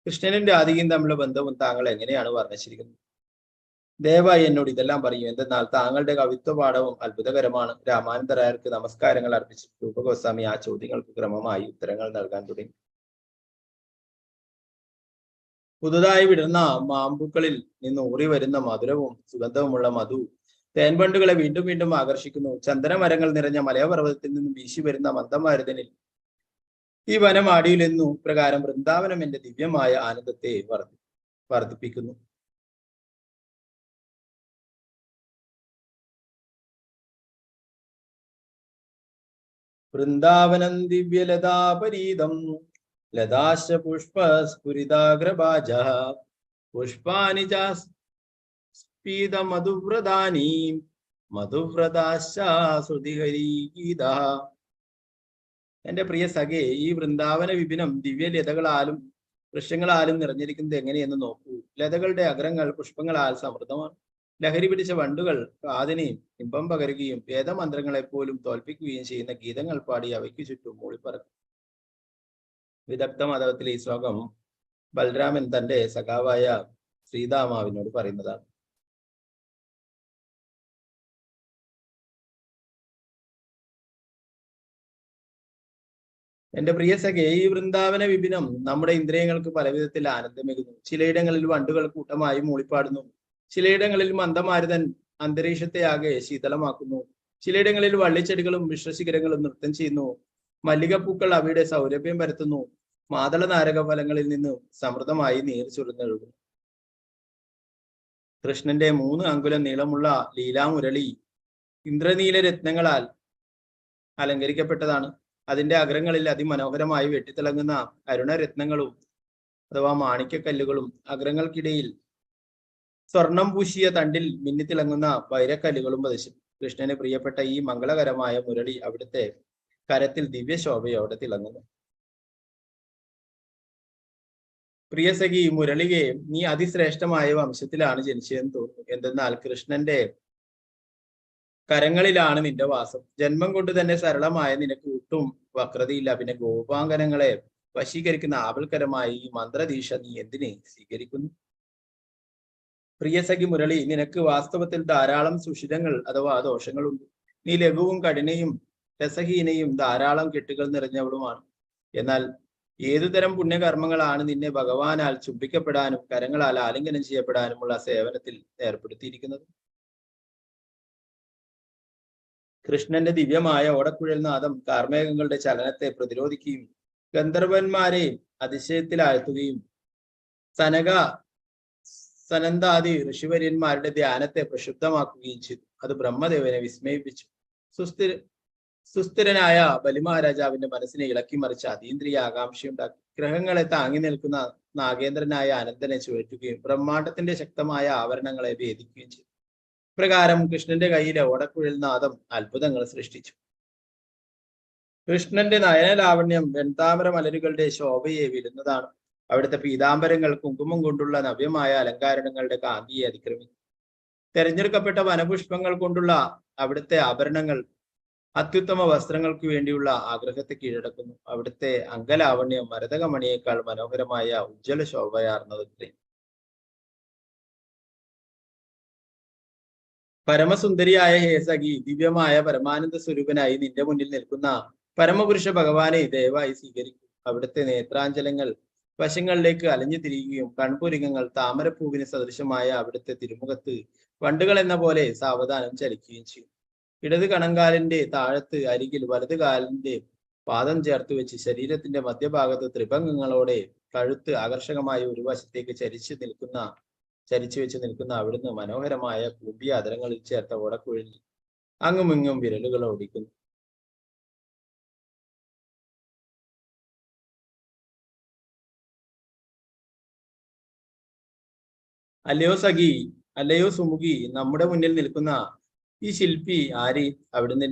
കൃഷ്ണനും രാധികയും തമ്മിലുള്ള ബന്ധവും താങ്കൾ എങ്ങനെയാണ് വർണ്ണിച്ചിരിക്കുന്നത്? ദയവായി എന്നോട് ഇതെല്ലാം പറയൂ. എന്തെന്നാൽ താങ്കളുടെ കവിത്വ പാഠവും അത്ഭുതകരമാണ്. രാമാനന്ദരായർക്ക് നമസ്കാരങ്ങൾ അർപ്പിച്ചു രൂപഗോസ്വാമി ആ ചോദ്യങ്ങൾക്ക് ക്രമമായി ഉത്തരങ്ങൾ നൽകാൻ തുടങ്ങി. പുതുതായി വിടുന്ന മാമ്പൂക്കളിൽ നിന്ന് ഊറി വരുന്ന മധുരവും സുഗന്ധവുമുള്ള മധു തേൻവണ്ടുകളെ വീണ്ടും വീണ്ടും ആകർഷിക്കുന്നു. ചന്ദനമരങ്ങൾ നിറഞ്ഞ മലയപർവ്വതത്തിൽ നിന്നും വീശി വരുന്ന മന്ദമാരുതനിൽ ഈ വനം ആടിയിലെന്നു പ്രകാരം വൃന്ദാവനം എന്റെ ദിവ്യമായ ആനന്ദത്തെ വർദ്ധിപ്പിക്കുന്നു. വൃന്ദാവനം ദിവ്യലതാപരീതം ലതാശ പുഷ്പസ്ഫുരിതാഗ്രഭാജ പുഷ്പാനി ചാസ്പീതമധുവ്രതാനി മധുവ്രതാശ്ചാശ്രുതിഹരീഗീത. എന്റെ പ്രിയ സഖേ, ഈ വൃന്ദാവന വിപിനം ദിവ്യലതകളാലും വൃക്ഷങ്ങളാലും നിറഞ്ഞിരിക്കുന്നത് എങ്ങനെയെന്ന് നോക്കൂ. ലതകളുടെ അഗ്രങ്ങൾ പുഷ്പങ്ങളാൽ സമൃദ്ധമാണ്. ലഹരി പിടിച്ച വണ്ടുകൾ കാതിന് ഇമ്പം പകരുകയും വേദമന്ത്രങ്ങളെ പോലും തോൽപ്പിക്കുകയും ചെയ്യുന്ന ഗീതങ്ങൾ പാടി അവയ്ക്ക് ചുറ്റും മൂളിപ്പറക്കും. വിദഗ്ധ മാധവത്തിലെ ഈ ശ്ലോകം ബലരാമൻ തന്റെ സഖാവായ ശ്രീദാമാവിനോട് പറയുന്നതാണ്. എന്റെ പ്രിയ സഖേ, ഈ വൃന്ദാവന വിപിനം നമ്മുടെ ഇന്ദ്രിയങ്ങൾക്ക് പലവിധത്തിൽ ആനന്ദമേകുന്നു. ചിലയിടങ്ങളിൽ വണ്ടുകൾ കൂട്ടമായി മൂളിപ്പാടുന്നു. ചിലയിടങ്ങളിൽ മന്ദമാരുതൻ അന്തരീക്ഷത്തെ ആകെ ശീതളമാക്കുന്നു. ചിലയിടങ്ങളിൽ വള്ളിച്ചെടികളും മിശ്രശിഖരങ്ങളും നൃത്തം ചെയ്യുന്നു. മല്ലികപ്പൂക്കൾ അവയുടെ സൗരഭ്യം പരത്തുന്നു. മാതള നാരക ഫലങ്ങളിൽ നിന്ന് സമൃദ്ധമായി നീർ ചുരന്നൊഴുകുന്നു. കൃഷ്ണന്റെ 3 അങ്കുലം നീളമുള്ള ലീലാമുരളി ഇന്ദ്രനീല രത്നങ്ങളാൽ അലങ്കരിക്കപ്പെട്ടതാണ്. അതിന്റെ അഗ്രങ്ങളിൽ അതിമനോഹരമായി വെട്ടിത്തിളങ്ങുന്ന അരുണരത്നങ്ങളും അഥവാ മാണിക്യക്കല്ലുകളും അഗ്രങ്ങൾക്കിടയിൽ സ്വർണം പൂശിയ തണ്ടിൽ മിന്നിത്തിളങ്ങുന്ന വൈരക്കല്ലുകളും പതിച്ചു. കൃഷ്ണന് പ്രിയപ്പെട്ട ഈ മംഗളകരമായ മുരളി അവിടുത്തെ കരത്തിൽ ദിവ്യശോഭയോടെ തിളങ്ങുന്നു. പ്രിയസഖി മുരളികെ, നീ അതിശ്രേഷ്ഠമായ വംശത്തിലാണ് ജനിച്ചതെന്ന് തോന്നുന്നു. എന്തെന്നാൽ കൃഷ്ണന്റെ കരങ്ങളിലാണ് നിന്റെ വാസം. ജന്മം കൊണ്ട് തന്നെ സരളമായ നിനക്ക് ഒട്ടും വക്രതയില്ല. പിന്നെ ഗോപാംഗനങ്ങളെ വശീകരിക്കുന്ന ആപൽക്കരമായ ഈ മന്ത്രദീക്ഷ നീ എന്തിനെ സ്വീകരിക്കുന്നു? പ്രിയസഖി മുരളി, നിനക്ക് വാസ്തവത്തിൽ ധാരാളം സുഷിരങ്ങൾ അഥവാ ദോഷങ്ങളുണ്ട്. നീ ലഘുവും കഠിനയും രസഹീനയും ധാരാളം കെട്ടുകൾ നിറഞ്ഞവളുമാണ്. എന്നാൽ ഏതുതരം പുണ്യകർമ്മങ്ങളാണ് നിന്നെ ഭഗവാനാൽ ചുംബിക്കപ്പെടാനും കരങ്ങളാൽ ആലിംഗനം ചെയ്യപ്പെടാനുമുള്ള സേവനത്തിൽ ഏർപ്പെടുത്തിയിരിക്കുന്നത്? കൃഷ്ണന്റെ ദിവ്യമായ ഓടക്കുഴൽ നാദം കാർമേഘങ്ങളുടെ ചലനത്തെ പ്രതിരോധിക്കുകയും ഗന്ധർവന്മാരെ അതിശയത്തിലാഴ്ത്തുകയും സനക സനന്ദാദി ഋഷിവര്യന്മാരുടെ ധ്യാനത്തെ പ്രക്ഷുബ്ധമാക്കുകയും ചെയ്തു. അത് ബ്രഹ്മദേവനെ വിസ്മയിപ്പിച്ചു. സുസ്ഥിരനായ ബലിമഹാരാജാവിന്റെ മനസ്സിനെ ഇളക്കിമറിച്ച അതീന്ദ്രിയ ആകാംക്ഷയുണ്ടാക്കി. ഗ്രഹങ്ങളെ താങ്ങി നിൽക്കുന്ന നാഗേന്ദ്രനായ അനന്തനെ ചുഴറ്റുകയും ബ്രഹ്മാണ്ടത്തിന്റെ ശക്തമായ ആവരണങ്ങളെ ഭേദിക്കുകയും ചെയ്തു. പ്രകാരം കൃഷ്ണന്റെ കയ്യിലെ ഓടക്കുഴൽ നാദം അത്ഭുതങ്ങൾ സൃഷ്ടിച്ചു. കൃഷ്ണന്റെ നയനലാവണ്യം വെൺതാമര മലരുകളുടെ ശോഭയെ വിടുന്നതാണ്. അവിടുത്തെ പീതാംബരങ്ങൾ കുങ്കുമം കൊണ്ടുള്ള നവ്യമായ അലങ്കാരങ്ങളുടെ കാന്തിയെ അതിക്രമിക്കുന്നു. തെരഞ്ഞെടുക്കപ്പെട്ട വനപുഷ്പങ്ങൾ കൊണ്ടുള്ള അവിടുത്തെ ആഭരണങ്ങൾ അത്യുത്തമ വസ്ത്രങ്ങൾക്ക് വേണ്ടിയുള്ള ആഗ്രഹത്തെ കീഴടക്കുന്നു. അവിടുത്തെ അംഗലാവണ്യം മരതകമണിയേക്കാൾ മനോഹരമായ ഉജ്ജ്വല ശോഭയാർന്നതത്രേ. പരമസുന്ദരിയായ ഹേ സഖി, ദിവ്യമായ പരമാനന്ദ സ്വരൂപനായി നിന്റെ മുന്നിൽ നിൽക്കുന്ന പരമപുരുഷ ഭഗവാനെ ദയവായി സ്വീകരിക്കൂ. അവിടുത്തെ നേത്രാഞ്ജലങ്ങൾ വശങ്ങളിലേക്ക് അലഞ്ഞു തിരിയുകയും കൺപുരികങ്ങൾ താമരപ്പൂവിന് സദൃശമായ അവിടുത്തെ തിരുമുഖത്ത് വണ്ടുകൾ എന്ന പോലെ സാവധാനം ചലിക്കുകയും ചെയ്യും. ഇടത് കണങ്കാലിന്റെ താഴത്ത് അരികിൽ വലത് കാലിന്റെ പാദം ചേർത്ത് വെച്ച് ശരീരത്തിന്റെ മധ്യഭാഗത്ത് ത്രിഭംഗങ്ങളോടെ കഴുത്ത് ആകർഷകമായി ഒരു വശത്തേക്ക് ചരിച്ചു വെച്ച് നിൽക്കുന്ന അവിടുന്ന് മനോഹരമായ കൂമ്പിയ അധരങ്ങളിൽ ചേർത്ത ഓടക്കുഴലിൽ അങ്ങുമിങ്ങും വിരലുകൾ ഓടിക്കുന്നു. അല്ലയോ സഖി, അല്ലയോ സുമുഖി, നമ്മുടെ മുന്നിൽ നിൽക്കുന്ന ഈ ശില്പി ആര്? അവിടുന്ന്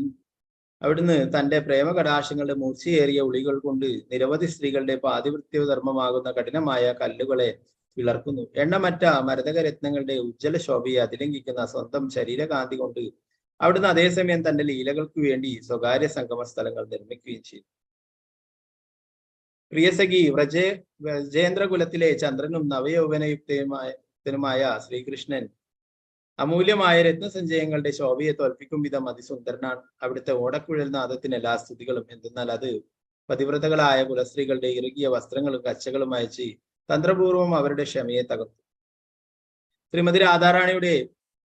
അവിടുന്ന് തന്റെ പ്രേമകടാശങ്ങളുടെ മൂർച്ചയേറിയ ഉളികൾ കൊണ്ട് നിരവധി സ്ത്രീകളുടെ പാതിവൃത്യധർമ്മമാകുന്ന കഠിനമായ കല്ലുകളെ പിളർക്കുന്നു. എണ്ണമറ്റ മരതകരത്നങ്ങളുടെ ഉജ്ജ്വല ശോഭയെ അതിലംഘിക്കുന്ന സ്വന്തം ശരീരകാന്തി കൊണ്ട് അവിടുന്ന് അതേസമയം തന്റെ ലീലകൾക്ക് വേണ്ടി സ്വകാര്യ സംഗമ സ്ഥലങ്ങൾ നിർമ്മിക്കുകയും ചെയ്തു. പ്രിയസഖി, വ്രജേന്ദ്രകുലത്തിലെ ചന്ദ്രനും നവയൗവനയുക്തനുമായ ശ്രീകൃഷ്ണൻ അമൂല്യമായ രത്നസഞ്ചയങ്ങളുടെ ശോഭയെ തോൽപ്പിക്കും വിധം അതിസുന്ദരനാണ്. അവിടുത്തെ ഓടക്കുഴൽ നാദത്തിന് എല്ലാ സ്തുതികളും. എന്തെന്നാൽ അത് പതിവ്രതകളായ കുലസ്ത്രീകളുടെ ഇറുകിയ വസ്ത്രങ്ങളും കച്ചകളും അയച്ച് തന്ത്രപൂർവം അവരുടെ ക്ഷമയെ തകർത്തു. ശ്രീമതി രാധാറാണിയുടെ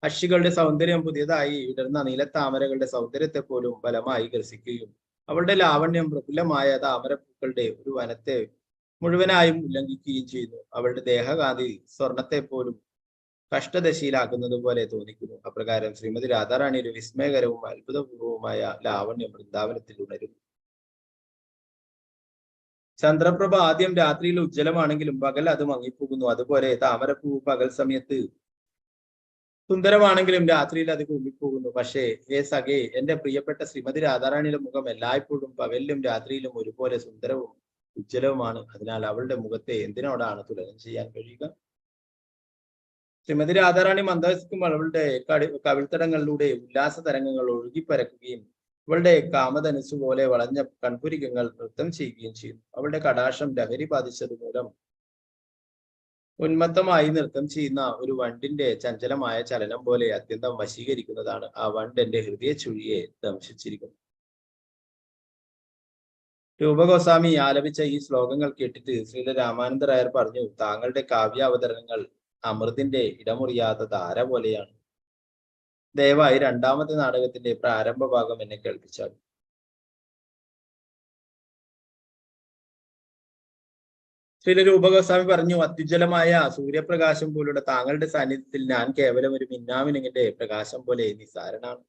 അക്ഷികളുടെ സൗന്ദര്യം പുതിയതായി വിടർന്ന നീലത്താമരകളുടെ സൗന്ദര്യത്തെ പോലും ബലമായി ഗ്രസിക്കുകയും അവളുടെ ലാവണ്യം പ്രഫുല്ലമായ താമരപ്പൂക്കളുടെ ഒരു വനത്തെ മുഴുവനായും ഉല്ലംഘിക്കുകയും ചെയ്യുന്നു. അവളുടെ ദേഹകാന്തി സ്വർണത്തെ പോലും കഷ്ടദശയിലാക്കുന്നത് പോലെ തോന്നിക്കുന്നു. അപ്രകാരം ശ്രീമതി രാധാറാണി ഒരു വിസ്മയകരവും അത്ഭുതപൂർവവുമായ ലാവണ്യം വൃന്ദാവനത്തിൽ ഉണരുന്നു. ചന്ദ്രപ്രഭ ആദ്യം രാത്രിയിൽ ഉജ്ജ്വലമാണെങ്കിലും പകൽ അത് മങ്ങിപ്പോകുന്നു. അതുപോലെ താമരപ്പൂ പകൽ സമയത്ത് സുന്ദരമാണെങ്കിലും രാത്രിയിൽ അത് കുമ്പിപ്പോകുന്നു. പക്ഷേ ഹേ സഖേ, എന്റെ പ്രിയപ്പെട്ട ശ്രീമതി രാധാറാണിയുടെ മുഖം എല്ലായ്പ്പോഴും പകലിലും രാത്രിയിലും ഒരുപോലെ സുന്ദരവും ഉജ്ജ്വലവുമാണ്. അതിനാൽ അവളുടെ മുഖത്തെ എന്തിനോടാണ് തുലനം ചെയ്യാൻ കഴിയുക? ശ്രീമതി രാധാറാണി മന്ദഹസിക്കുമ്പോൾ അവളുടെ കവിൾത്തടങ്ങളിലൂടെ ഉല്ലാസ തരംഗങ്ങൾ ഒഴുകിപ്പരക്കുകയും അവളുടെ കാമധനുസ് പോലെ വളഞ്ഞ കൺപുരികങ്ങൾ നൃത്തം ചെയ്യുകയും ചെയ്യുന്നു. അവളുടെ കടാക്ഷം ലഹരി ബാധിച്ചത് മൂലം ഉന്മത്തമായി നൃത്തം ചെയ്യുന്ന ഒരു വണ്ടിന്റെ ചഞ്ചലമായ ചലനം പോലെ അത്യന്തം വശീകരിക്കുന്നതാണ്. ആ വണ്ട് എന്റെ ഹൃദയ ചുഴിയെ ദംശിച്ചിരിക്കുന്നു. രൂപഗോസ്വാമി ആലപിച്ച ഈ ശ്ലോകങ്ങൾ കേട്ടിട്ട് ശ്രീല രാമാനന്ദ രായർ പറഞ്ഞു, താങ്കളുടെ കാവ്യാവതരണങ്ങൾ അമൃതിന്റെ ഇടമുറിയാത്ത ധാര പോലെയാണ്. ദയവായി രണ്ടാമത്തെ നാടകത്തിന്റെ പ്രാരംഭ ഭാഗം എന്നെ കേൾപ്പിച്ചാൽ. ശ്രീല രൂപഗോസ്വാമി പറഞ്ഞു, അത്യുജ്വലമായ സൂര്യപ്രകാശം പോലുള്ള താങ്കളുടെ സാന്നിധ്യത്തിൽ ഞാൻ കേവലം ഒരു മിന്നാമിനുങ്ങിന്റെ പ്രകാശം പോലെ നിസ്സാരനാണ്.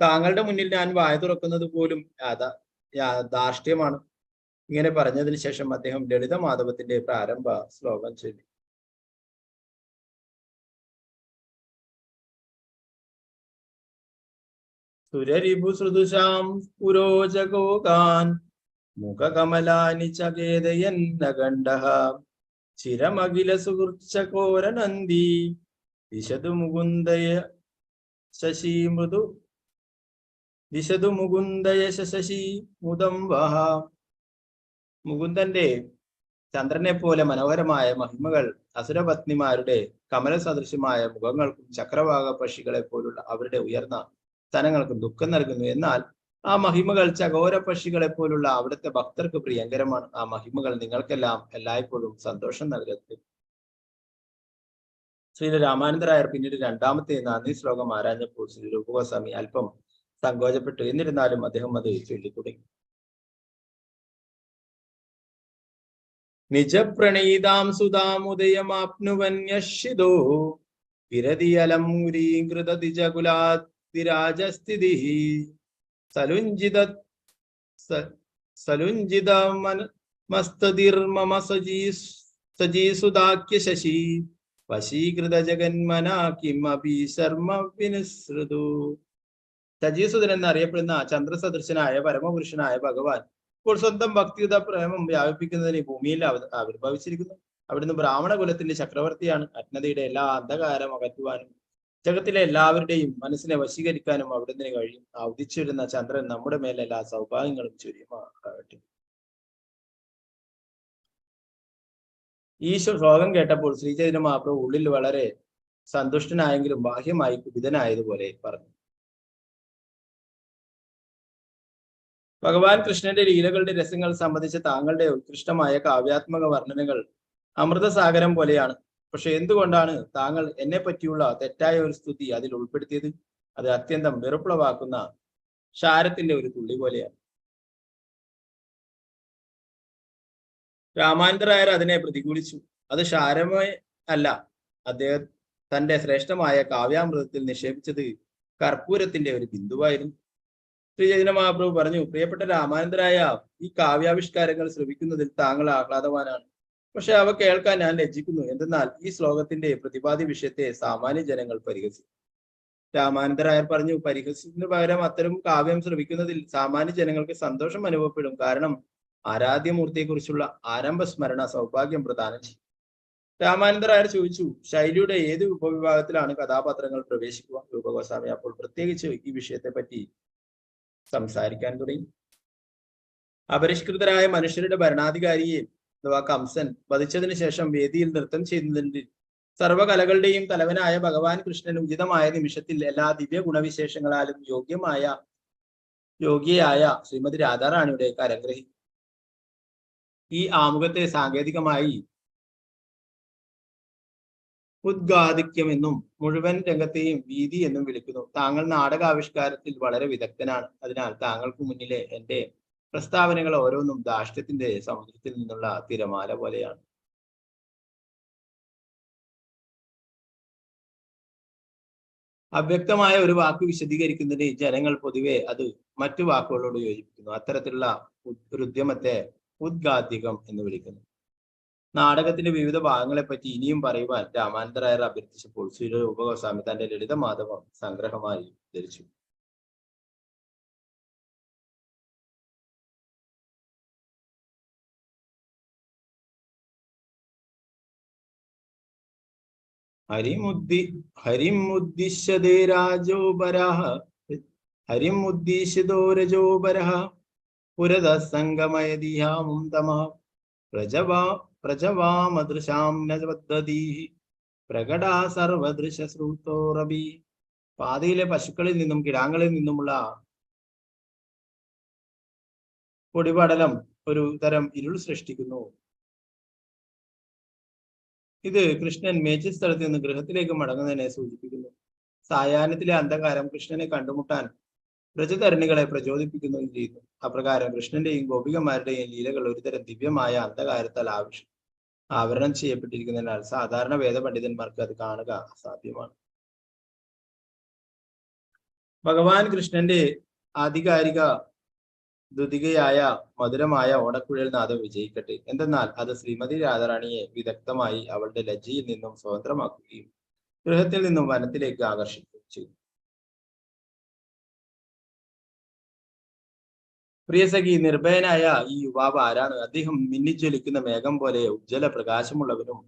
താങ്കളുടെ മുന്നിൽ ഞാൻ വായ തുറക്കുന്നത് പോലും ധാർഷ്ട്യമാണ്. ഇങ്ങനെ പറഞ്ഞതിന് ശേഷം അദ്ദേഹം ലളിത മാധവത്തിന്റെ പ്രാരംഭ ശ്ലോകം ചൊല്ലി. സുരരിഭുസൃദുശാം പുരോജഗോകാൻ മുഖകമലാനി ചകേതയന്നകണ്ഠഃ ചിരമഖില സുഹൃച്ചകോരനന്ദി ദിശതു മുകുന്ദയ ശശി മൃദു ദിശതു മുകുന്ദയ ശശി മുദം വഹ. മുകുന്ദന്റെ ചന്ദ്രനെ പോലെ മനോഹരമായ മഹിമകൾ അസുരപത്നിമാരുടെ കമല സദൃശമായ മുഖങ്ങൾക്കും ചക്രവാക പക്ഷികളെ പോലുള്ള അവരുടെ ഉയർന്ന സ്ഥലങ്ങൾക്കും ദുഃഖം നൽകുന്നു. എന്നാൽ ആ മഹിമകൾ ചകോര പക്ഷികളെ പോലുള്ള അവിടുത്തെ ഭക്തർക്ക് പ്രിയങ്കരമാണ്. ആ മഹിമകൾ നിങ്ങൾക്കെല്ലാം എല്ലായ്പ്പോഴും സന്തോഷം നൽകട്ടെ. ശ്രീ രാമാനന്ദരായർ പിന്നീട് രണ്ടാമത്തെ നന്ദി ശ്ലോകം ആരാഞ്ഞപ്പോൾ ശ്രീ രൂപഗോസ്വാമി അല്പം സങ്കോചപ്പെട്ടു. എന്നിരുന്നാലും അദ്ദേഹം അത് ചൊല്ലിത്തുടങ്ങി. നിജപ്രണീതാം സുതാമുദയമാപ്നുവന്യശിദോ വിരതിയലം ഉരീകൃതദിജകുലാതിരാജസ്ഥിതി സലുഞ്ചിത സലുഞ്ചിത മസ്തതിർമമ സജീസുദാഖ്യ ശശി വശീകൃത ജഗന്മന കിമപി ശർമ്മ വിനുസൃതു. സജീസുതൻ എന്നറിയപ്പെടുന്ന ചന്ദ്രസദൃശനായ പരമപുരുഷനായ ഭഗവാൻ ഇപ്പോൾ സ്വന്തം ഭക്തിയുത പ്രേമം വ്യാപിപ്പിക്കുന്നതിന് ഭൂമിയിൽ ആവിർഭവിച്ചിരിക്കുന്നു. അവിടുന്ന് ബ്രാഹ്മണ കുലത്തിന്റെ ചക്രവർത്തിയാണ്. അജ്ഞതയുടെ എല്ലാ അന്ധകാരം അകറ്റുവാനും ജഗത്തിലെ എല്ലാവരുടെയും മനസ്സിനെ വശീകരിക്കാനും അവിടുന്ന് കഴിയും. ആ ഉദിച്ചിരുന്ന ചന്ദ്രൻ നമ്മുടെ മേലെ എല്ലാ സൗഭാഗ്യങ്ങളും ചൊരിയുമാറാകട്ടെ. ഈ ശ്ലോകം കേട്ടപ്പോൾ ശ്രീചൈതന്യ മഹാപ്രഭു ഉള്ളിൽ വളരെ സന്തുഷ്ടനായെങ്കിലും ബാഹ്യമായി കുപിതനായതുപോലെ പറഞ്ഞു. ഭഗവാൻ കൃഷ്ണന്റെ ലീലകളുടെ രസങ്ങൾ സംബന്ധിച്ച താങ്കളുടെ ഉത്കൃഷ്ടമായ കാവ്യാത്മക വർണ്ണനകൾ അമൃതസാഗരം പോലെയാണ്. പക്ഷെ എന്തുകൊണ്ടാണ് താങ്കൾ എന്നെ പറ്റിയുള്ള തെറ്റായ ഒരു സ്തുതി അതിൽ ഉൾപ്പെടുത്തിയത്? അത് അത്യന്തം വെറുപ്പുളവാക്കുന്ന ക്ഷാരത്തിന്റെ ഒരു തുള്ളി പോലെയാണ്. രാമാനന്ദരായർ അതിനെ പ്രതികൂലിച്ചു. അത് ക്ഷാരമേ അല്ല, അദ്ദേഹം തന്റെ ശ്രേഷ്ഠമായ കാവ്യാമൃതത്തിൽ നിക്ഷേപിച്ചത് കർപ്പൂരത്തിന്റെ ഒരു ബിന്ദുവായിരുന്നു. ശ്രീ ചൈതന്യ മഹാപ്രഭു പറഞ്ഞു, പ്രിയപ്പെട്ട രാമാനന്ദരായ, ഈ കാവ്യാവിഷ്കാരങ്ങൾ ശ്രവിക്കുന്നതിൽ താങ്കൾ ആഹ്ലാദവാനാണ്. പക്ഷെ അവ കേൾക്കാൻ ഞാൻ ലജ്ജിക്കുന്നു. എന്തെന്നാൽ ഈ ശ്ലോകത്തിന്റെ പ്രതിപാദ്യ വിഷയത്തെ സാമാന്യ ജനങ്ങൾ പരിഹസിക്കും. രാമാനന്ദരായർ പറഞ്ഞു, പരിഹസിക്കുന്നതിന് പകരം അത്തരം കാവ്യം ശ്രവിക്കുന്നതിൽ സാമാന്യ ജനങ്ങൾക്ക് സന്തോഷം അനുഭവപ്പെടും. കാരണം ആരാധ്യമൂർത്തിയെ കുറിച്ചുള്ള ആരംഭ സ്മരണ സൗഭാഗ്യം പ്രദാനം ചെയ്യും. രാമാനന്ദരായർ ചോദിച്ചു, ശൈലിയുടെ ഏത് ഉപവിഭാഗത്തിലാണ് കഥാപാത്രങ്ങൾ പ്രവേശിക്കുക? രൂപഗോസ്വാമി അപ്പോൾ പ്രത്യേകിച്ച് ഈ വിഷയത്തെ പറ്റി സംസാരിക്കാൻ തുടങ്ങി. അപരിഷ്കൃതരായ മനുഷ്യരുടെ ഭരണാധികാരിയെ അഥവാ കംസൻ വധിച്ചതിനു ശേഷം വേദിയിൽ നൃത്തം ചെയ്യുന്നതിന് സർവകലകളുടെയും തലവനായ ഭഗവാൻ കൃഷ്ണൻ ഉചിതമായ നിമിഷത്തിൽ എല്ലാ ദിവ്യ ഗുണവിശേഷങ്ങളാലും യോഗ്യയായ ശ്രീമതി രാധാറാണിയുടെ കരംഗ്രഹിക്കും. ഈ ആമുഖത്തെ സാങ്കേതികമായി ഉദ്ഗാധിക്യമെന്നും മുഴുവൻ രംഗത്തെയും വീതി എന്നും വിളിക്കുന്നു. താങ്കൾ നാടകാവിഷ്കാരത്തിൽ വളരെ വിദഗ്ധനാണ്. അതിനാൽ താങ്കൾക്ക് മുന്നിലെ എന്റെ പ്രസ്താവനകൾ ഓരോന്നും ധാർഷ്ട്യത്തിന്റെ സമുദ്രത്തിൽ നിന്നുള്ള തിരമാല പോലെയാണ്. അവ്യക്തമായ ഒരു വാക്ക് വിശദീകരിക്കുന്നതിന് ജനങ്ങൾ പൊതുവെ അത് മറ്റു വാക്കുകളോട് യോജിപ്പിക്കുന്നു. അത്തരത്തിലുള്ള ഒരു ഉദ്യമത്തെ ഉദ്ഗാധികം എന്ന് വിളിക്കുന്നു. നാടകത്തിന്റെ വിവിധ ഭാഗങ്ങളെ പറ്റി ഇനിയും പറയുവാൻ രാമാനന്ദരായർ അഭ്യർത്ഥിച്ചപ്പോൾ ശ്രീ രൂപഗോസ്വാമി തന്റെ ലളിതമാധവം സംഗ്രഹമായി ധരിച്ചു. ഹരിമുദ്ദിശ്യതേ രാജോപരഃ ഹരിമുദ്ദിശിതോ രജോപരഃ പുരതഃ സംഗമയതിഹാമും തമഃ പ്രജവാമദൃശാം ന പദ്ധതീഃ പ്രകടാ സർവദൃശശ്രുതോരഭി. പാതയിലെ പശുക്കളിൽ നിന്നും കിടാങ്ങളിൽ നിന്നുമുള്ള പൊടിപടലം ഒരു തരം ഇരുൾ സൃഷ്ടിക്കുന്നു. ഇത് കൃഷ്ണൻ മേച്ചിൽ സ്ഥലത്ത് നിന്ന് ഗൃഹത്തിലേക്ക് മടങ്ങുന്നതിനെ സൂചിപ്പിക്കുന്നു. സായാഹ്നത്തിലെ അന്ധകാരം കൃഷ്ണനെ കണ്ടുമുട്ടാൻ വ്രജതരണികളെ പ്രചോദിപ്പിക്കുകയും ചെയ്യുന്നു. അപ്രകാരം കൃഷ്ണന്റെയും ഗോപികമാരുടെയും ലീലകൾ ഒരുതരം ദിവ്യമായ അന്ധകാരത്താൽ ആവരണം ചെയ്യപ്പെട്ടിരിക്കുന്നതിനാൽ സാധാരണ വേദപണ്ഡിതന്മാർക്ക് അത് കാണുക അസാധ്യമാണ്. ഭഗവാൻ കൃഷ്ണന്റെ ആധികാരിക ദ്വിതീയയായ മധുരമായ ഓടക്കുഴൽ നാദം വിജയിക്കട്ടെ. എന്തെന്നാൽ അത് ശ്രീമതി രാധാറാണിയെ വിദഗ്ധമായി അവളുടെ ലജ്ജയിൽ നിന്നും സ്വതന്ത്രമാക്കുകയും ഗൃഹത്തിൽ നിന്നും വനത്തിലേക്ക് ആകർഷിക്കുകയും ചെയ്തു. പ്രിയസഖി, നിർഭയനായ ഈ യുവാവ് ആരാണ്? അദ്ദേഹം മിന്നിജ്വലിക്കുന്ന മേഘം പോലെ ഉജ്ജ്വല പ്രകാശമുള്ളവനും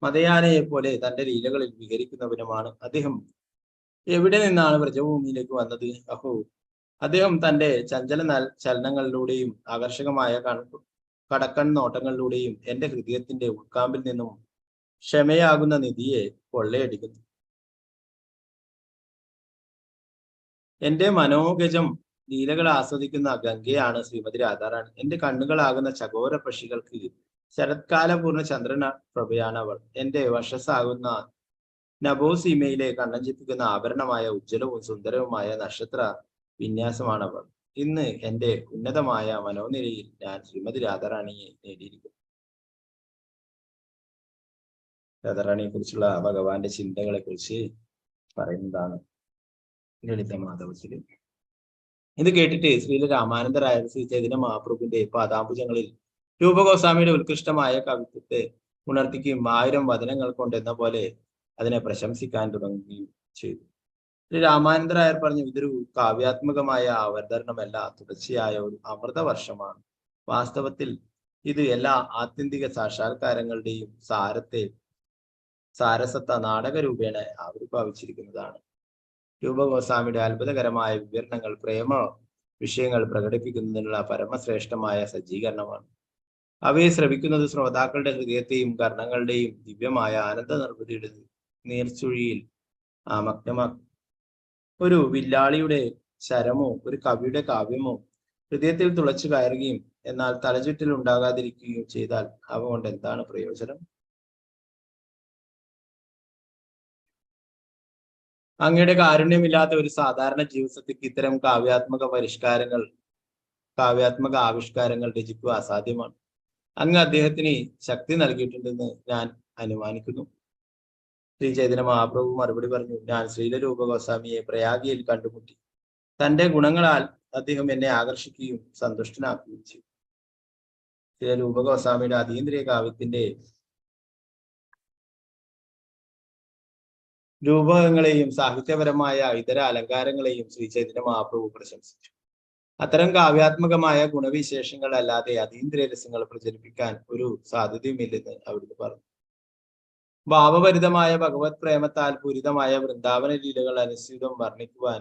മതയാനയെ പോലെ തന്റെ ലീലകളിൽ വിഹരിക്കുന്നവനുമാണ്. അദ്ദേഹം എവിടെ നിന്നാണ് വ്രജഭൂമിയിലേക്ക് വന്നത്? അഹോ, അദ്ദേഹം തന്റെ ചഞ്ചല ചലനങ്ങളിലൂടെയും ആകർഷകമായ കടക്കൺ നോട്ടങ്ങളിലൂടെയും എന്റെ ഹൃദയത്തിന്റെ ഉൾക്കാമ്പിൽ നിന്നും ക്ഷമയാകുന്ന നിധിയെ കൊള്ളയടിക്കുന്നു. എന്റെ മനോഗജം ലീലകൾ ആസ്വദിക്കുന്ന ഗംഗയാണ് ശ്രീമതി രാധാറാണി. എന്റെ കണ്ണുകളാകുന്ന ചകോര പക്ഷികൾക്ക് ശരത്കാലപൂർണ്ണ ചന്ദ്രന പ്രഭയാണ് അവൾ. എന്റെ വശസ്സാകുന്ന നഭോസീമയിലെ കണ്ണഞ്ചിപ്പിക്കുന്ന ആഭരണമായ ഉജ്ജ്വലവും സുന്ദരവുമായ നക്ഷത്ര വിന്യാസമാണ് അവൾ. ഇന്ന് എന്റെ ഉന്നതമായ മനോനിലയിൽ ഞാൻ ശ്രീമതി രാധാറാണിയെ നേടിയിരിക്കുന്നു. രാധാറാണിയെ കുറിച്ചുള്ള ഭഗവാന്റെ ചിന്തകളെ കുറിച്ച് പറയുന്നതാണ് ലളിത മാധവത്തില്. ഇത് കേട്ടിട്ട് ശ്രീല രാമാനന്ദരായ ശ്രീ ചൈതന്യ മഹാപ്രഭുവിന്റെ പാദാംബുജങ്ങളിൽ രൂപഗോസ്വാമിയുടെ ഉത്കൃഷ്ടമായ കവിത്വത്തെ ഉണർത്തിക്കുകയും 1000 വചനങ്ങൾ കൊണ്ടെന്ന പോലെ അതിനെ പ്രശംസിക്കാൻ തുടങ്ങുകയും ചെയ്തു. ശ്രീ രാമാനന്ദരായർ പറഞ്ഞു, ഇതൊരു കാവ്യാത്മകമായ അവതരണമല്ല, തുടർച്ചയായ ഒരു അമൃതവർഷമാണ്. വാസ്തവത്തിൽ ഇത് എല്ലാ ആത്യന്തിക സാക്ഷാത്കാരങ്ങളുടെയും സാരത്തെ സാരസത്ത നാടകരൂപേണ ആവിർഭാവിച്ചിരിക്കുന്നതാണ്. രൂപഗോസ്വാമിയുടെ അത്ഭുതകരമായ വിവരണങ്ങൾ പ്രേമ വിഷയങ്ങൾ പ്രകടിപ്പിക്കുന്നതിനുള്ള പരമശ്രേഷ്ഠമായ സജ്ജീകരണമാണ്. അവയെ ശ്രവിക്കുന്നത് ശ്രോതാക്കളുടെ ഹൃദയത്തെയും കർണങ്ങളുടെയും ദിവ്യമായ ആനന്ദ നിർവൃതിയുടെ നീർച്ചുഴിയിൽ മഗ്നമാക്കും. ഒരു വില്ലാളിയുടെ ശരമോ ഒരു കവിയുടെ കാവ്യമോ ഹൃദയത്തിൽ തുളച്ചു കയറുകയും എന്നാൽ തലചുറ്റൽ ഉണ്ടാകാതിരിക്കുകയും ചെയ്താൽ അവ കൊണ്ട് എന്താണ് പ്രയോജനം? അങ്ങയുടെ കാരുണ്യമില്ലാത്ത ഒരു സാധാരണ ജീവിതത്തിക്ക് ഇത്തരം കാവ്യാത്മക പരിഷ്കാരങ്ങൾ, കാവ്യാത്മക ആവിഷ്കാരങ്ങൾ രചിക്കുക അസാധ്യമാണ്. അങ്ങ് അദ്ദേഹത്തിന് ശക്തി നൽകിയിട്ടുണ്ടെന്ന് ഞാൻ അനുമാനിക്കുന്നു. ശ്രീ ചൈതന്യ മഹാപ്രഭു മറുപടി പറഞ്ഞു, ഞാൻ ശ്രീല രൂപ ഗോസ്വാമിയെ പ്രയാഗിയിൽ കണ്ടുമുട്ടി. തന്റെ ഗുണങ്ങളാൽ അദ്ദേഹം എന്നെ ആകർഷിക്കുകയും സന്തുഷ്ടനാക്കുകയും ചെയ്തു. ശ്രീല രൂപ ഗോസ്വാമിയുടെ അതീന്ദ്രിയ കാവ്യത്തിന്റെ രൂപകങ്ങളെയും സാഹിത്യപരമായ ഇതര അലങ്കാരങ്ങളെയും ശ്രീ ചൈതന്യ മഹാപ്രഭു പ്രശംസിച്ചു. അത്തരം കാവ്യാത്മകമായ ഗുണവിശേഷങ്ങൾ അല്ലാതെ അതീന്ദ്രിയ രസങ്ങൾ പ്രചരിപ്പിക്കാൻ ഒരു സാധ്യതയുമില്ലെന്ന് അവിടുന്ന് പറഞ്ഞു. ഭാവഭരിതമായ ഭഗവത് പ്രേമത്താൽ പൂരിതമായ വൃന്ദാവന ലീലകൾ അനുസ്യൂതം വർണ്ണിക്കുവാൻ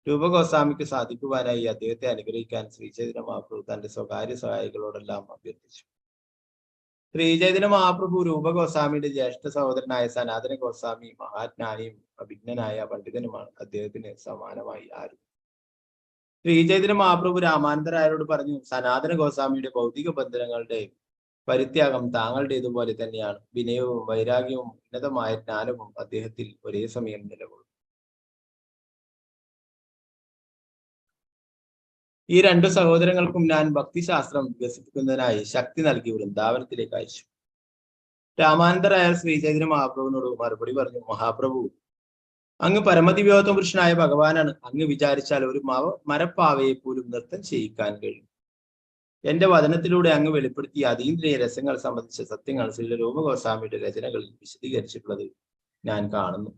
രൂപഗോസ്വാമിക്ക് സാധിക്കുവാനായി അദ്ദേഹത്തെ അനുഗ്രഹിക്കാൻ ശ്രീ ചൈതന്യ മഹാപ്രഭു തന്റെ സ്വകാര്യ സഹായികളോടെല്ലാം അഭ്യർത്ഥിച്ചു. ശ്രീ ചൈതന്യ മഹാപ്രഭു രൂപഗോസ്വാമിയുടെ ജ്യേഷ്ഠ സഹോദരനായ സനാതന ഗോസ്വാമി മഹാജ്ഞാനിയും അഭിജ്ഞനായ പണ്ഡിതനുമാണ്. അദ്ദേഹത്തിന് സമാനമായി ആരും. ശ്രീ ചൈതന്യ മഹാപ്രഭു രാമാനന്ദരായരോട് പറഞ്ഞു, സനാതന ഗോസ്വാമിയുടെ ഭൗതിക ബന്ധനങ്ങളുടെ പരിത്യാഗം താങ്കളുടേതുപോലെ തന്നെയാണ്. വിനയവും വൈരാഗ്യവും ഉന്നതമായ ജ്ഞാനവും അദ്ദേഹത്തിൽ ഒരേ സമയം നിലകൊള്ളും. ഈ രണ്ടു സഹോദരങ്ങൾക്കും ഞാൻ ഭക്തിശാസ്ത്രം വികസിപ്പിക്കുന്നതിനായി ശക്തി നൽകി വൃന്ദാവനത്തിലേക്ക് അയച്ചു. രാമാനന്ദരായർ ശ്രീ ചൈതന്യ മഹാപ്രഭുവിനോട് മറുപടി പറഞ്ഞു, മഹാപ്രഭു, അങ്ങ് പരമദിവ്യോത്തമ പുരുഷനായ ഭഗവാനാണ്. അങ്ങ് വിചാരിച്ചാൽ ഒരു മരപ്പാവയെ പോലും നൃത്തം ചെയ്യിക്കാൻ കഴിയും. എന്റെ വചനത്തിലൂടെ അങ്ങ് വെളിപ്പെടുത്തിയ അതീന്ദ്രിയ രസങ്ങൾ സംബന്ധിച്ച സത്യങ്ങൾ ശ്രീ രൂപഗോസ്വാമിയുടെ രചനകളിൽ വിശദീകരിച്ചിട്ടുള്ളത് ഞാൻ കാണുന്നു.